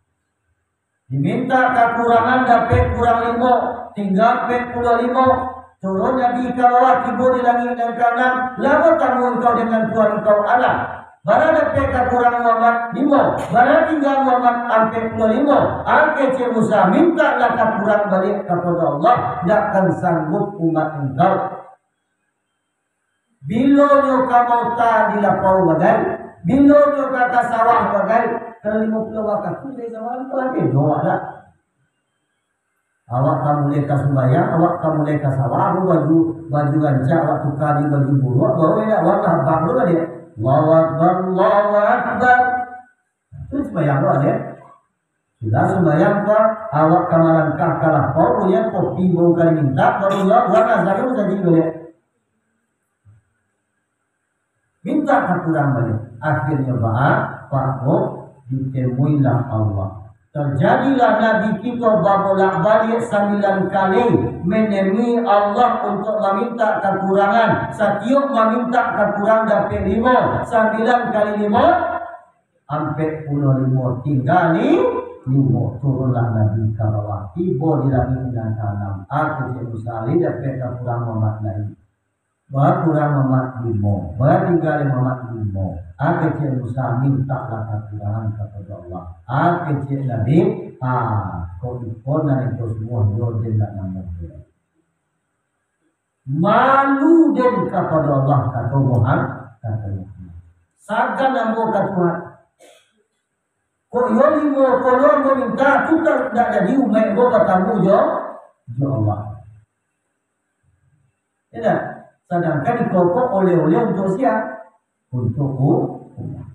Diminta kakurangan dapek kurang limo, tingga ampek puluah limo. Turun Nabi ka bawah, tibo di langik nan kaanam, lah batamu engkau dengan Tuhan engkau, alah. Bara dapek kakurang Muhammad? Limo. Bara tingga Muhammad? Ampek puluah limo. Ah, kecek Musa, mintaklah kakurang baliak kapado Allah, ndak akan sanggup umaik engkau. Bilo nyo ka mauta di lapau bagai, bilo nyo ka, ka sawah bagai, kalau limo puluah wakatu dari samalam tu lah beda awak dah. Awak ka mulai ka sumbayang, awak ka mulai ka sawah, awak baju, baju rancak, awak tuka di baju buruak, baru indak awak lah abang tu baliak. Allahu Akbar, Allahu Akbar. Tu sumbayang awak, ya. Sudah sumbayang ko, awak ka malangkah ka lapau, punyo kopi baru ka dimintak, baru awak, awak azan tu saji baliak. Mintak kakurang baliak. Akhirnyo baa, Pak Buk, ditemuilah Allah. Terjadilah Nabi kito babolak-baliak sambilan kali menemui Allah untuk mamintak kakurangan. Satiok mamintak kakurang dapek limo, sambilan kali limo, ampek puluah limo, tingga li-, limo. Turunlah Nabi ka bawah, tibo di langik nan kaanam. Ah, kecek Musa, lai dapek kakurang Muhammad lai. Bakurang Muhammad limo, batingga Muhammad limo. Ah, kecek Musa, mintaklah kakurangan kapado Allah. Ah, kecek Nabi, ah, kok iko nan iko sumua, yo den ndak namuah. Malu den kapado Allah, kato Muhammad, kato Muhammad. Sagan ambo ka Tuhan. Kok iyo limo kali ambo minta, tu kan ndak jadi umaik ambo batamu jo, jo Allah. Indak? Sadangkan iko ko oleh-oleh untuak sia? Untuak u-, umaik.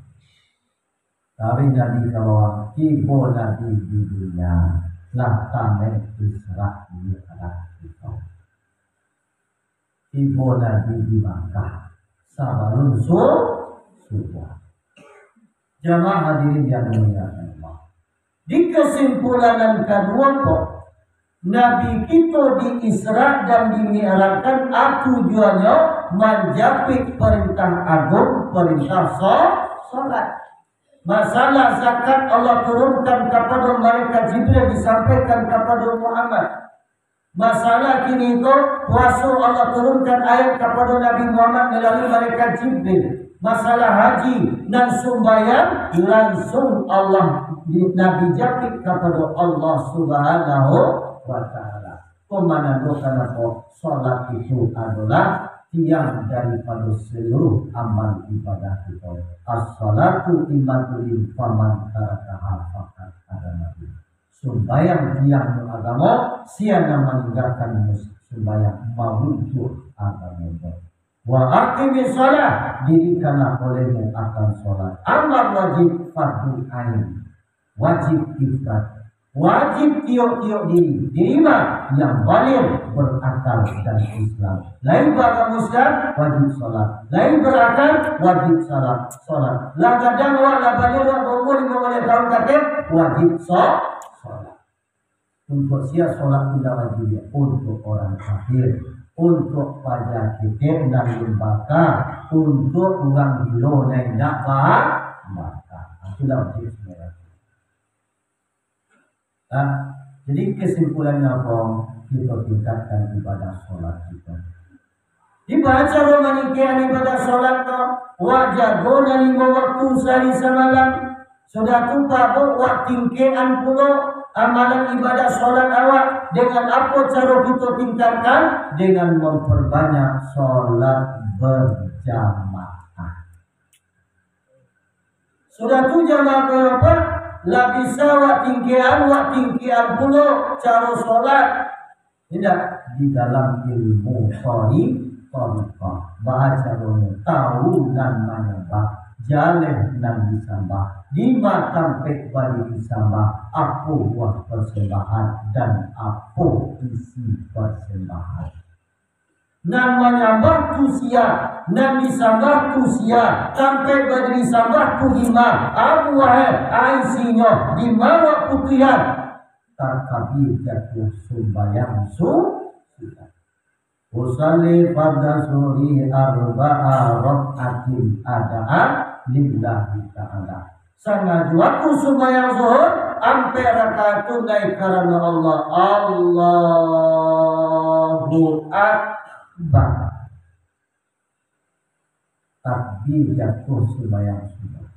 Tapi Nabi ka bawah, tibo Nabi di dunia, lah tameh Isra Mi'raj kito. Tibo Nabi di Makkah sabalun su-, subuah. Jamaah hadirin yang dimuliakan Allah. Di kesimpulan nan kaduo ko, Nabi kito di Isra dan di Mi'rajkan, a tujuannyo manjapik parintah agung, parintah so-, solat. Masalah zakat Allah turunkan kapado malaikat Jibril, disampaikan kapado Muhammad. Masalah kini ko, puaso Allah turunkan ayat kapado Nabi Muhammad malalui malaikat Jibril. Masalah haji nan sumbayang, langsung Allah di-, Nabi japik kapado Allah Subhanahu wa Ta'ala. Ko manandokan apo? Salat itu adolah tiang daripado saluruh amal ibadah kito. As-salatu imaduddin faman tarakaha faqad hadamahu. Sumbayang tiang agamo, sia nan maninggakan mus-, sumbayang mamuncul agamo. Wa aqimis shalah, dirikanlah olehmu akan salat. Amar wajib fardu ain, wajib kifayah, wajib tiok-tiok diri. Diri ma? Yang baligh, berakal dan Islam. Lai baagamo Islam, wajib salat. Lai berakal, wajib salat, salat. Lah gadang awak, lah baligh awak, baumua limo baleh taun ka ateh, wajib sa-, salat. Untuak sia salat tu indak wajib? Untuak urang kafir, untuak paja ketek nan lumbaka, untuak urang gilo nan indak ba-, baka. Itu lah wajib sumbayang. Nah, jadi kesimpulannyo apo? Kito tingkatkan ibadah salat kito. Di baa caro maningkekan ibadah salat ko? Wak jago nan limo waktu sahari samalam. Sudah tu, Pak Buk, wak tingkekan pulo. Amalan ibadah solat awak, dengan apo caro kito tingkatkan? Dengan mamparbanyak solat bajamaah. Sudah tu jamaah ko apo? Lah bisa wak tingkekan, wak tingkekan pulo caro solat. Indak, di dalam ilmu tori-, torikah. Baa caronyo? Tau nan manyambah, jaleh nan disambah, dima tampek badiri sambah, apo buah persembahan, dan apo isi persembahan. Nan manyambah tu sia, nan disambah tu sia, tampek badiri sambah tu dima, abu wahe, aisinyo, dima wak putuihan. Takabir jatuah sumbayang su-, sudah. Usalli farda zuhri arba'a rak'atin adaan lillahi ta'ala. Sangajo aku sumbayang zuhur ampek rakaat tunai karano Allah. Allahu Akbar. Takbir jatuah sumbayang sudah.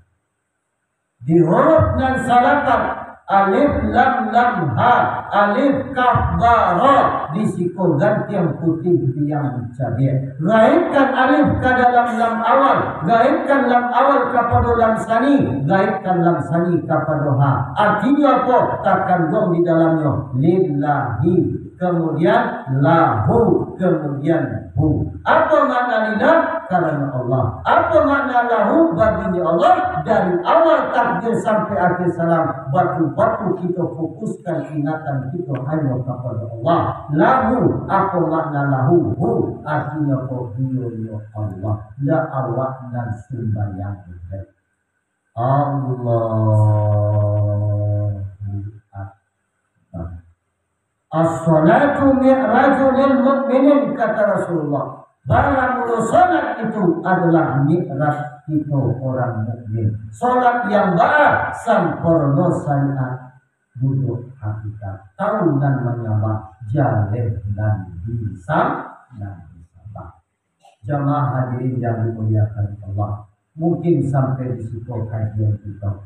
Di huruf nan salapan, alif lam lam ha, alif kaf ba ra, di siko gantiang putih biang cabiak. Gaibkan alif ka dalam lam awal, gaibkan lam awal kapado lam sani, gaibkan lam sani kapado ha. Artinyo apo? Takanduang di dalamnyo lillahi, kamudian lahu, kamudian hu. Apo makna lillah? Karano Allah. Apo makna lahu? Baginyo Allah. Dari awal takbir sampai akhir salam, batul-batul kito fokuskan ingatan kito hanyo kapado Allah. Lahu, apo makna lahu? Hu, artinyo ko? Iyo, iyo Allah. Ndak awak nan sumbayang. Allahu Akbar. As-salatu mi'rajul lil mu'minin, kata Rasulullah. Baramulo salat itu adalah mi'raj kito orang mukmin. Salat yang baa? Samporno syariat, duduak hakikat, tau nan manyambah, jaleh nan disam-, nan disambah. Jamaah hadirin yang dimuliakan Allah, mungkin sampai di siko kajian kito.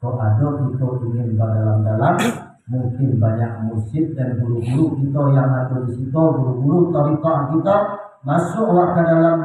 Kok ado kito ingin badalam-dalam, mungkin banyak mursyid dan guru-guru kito yang ado di siko, guru-guru thariqah kito, masuk awak ka dalam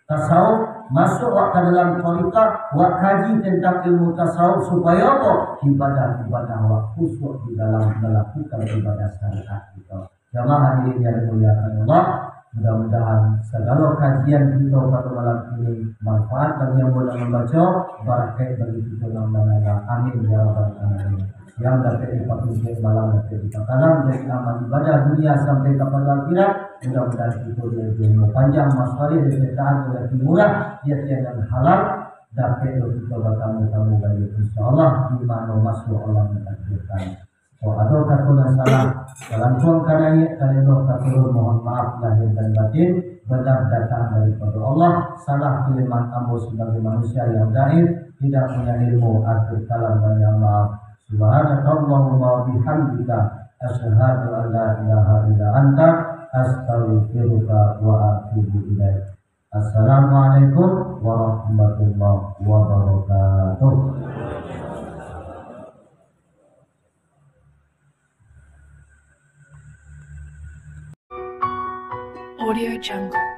tasawuf, masuk awak ka dalam thariqah, awak kaji tentang ilmu tasawuf, supayo apo? Ibadah-ibadah awak khusyuk di dalam melakukan ibadah syariat kito. Jamaah hadirin yang dimuliakan Allah, mudah-mudahan sagalo kajian kito pado malam ini manfaat bagi ambo nan mambaco, barakaik bagi kito nan mandanga. Amin ya rabbal alamin. Yang dapek dipatunjuak malam dapek dipakalam, jadi amal ibadah dunia sampai kapado akhirat. Mudah-mudahan kito diagiah umua panjang, maso alih, disehatkan, rezeki murah, di ati nan halal, dapek lo kito batamu-tamu baliak, insyaallah, di mano maso Allah manakdirkan. Kok ado kato nan salah, ka lantuang ka naiak, ka lendo ka turun, mohon maaf lahir dan batin, bana datang daripado Allah, salah kalimat ambo sabagai manusia yang dhaif, tidak punya ilmu, akhir kalam mohon maaf. Subhanakallahumma wa bihamdika, asyhadu an la ilaha illa anta, astaghfiruka wa atubu ilaik. Assalamualaikum warahmatullahi wabarakatuh. Audio Jungle.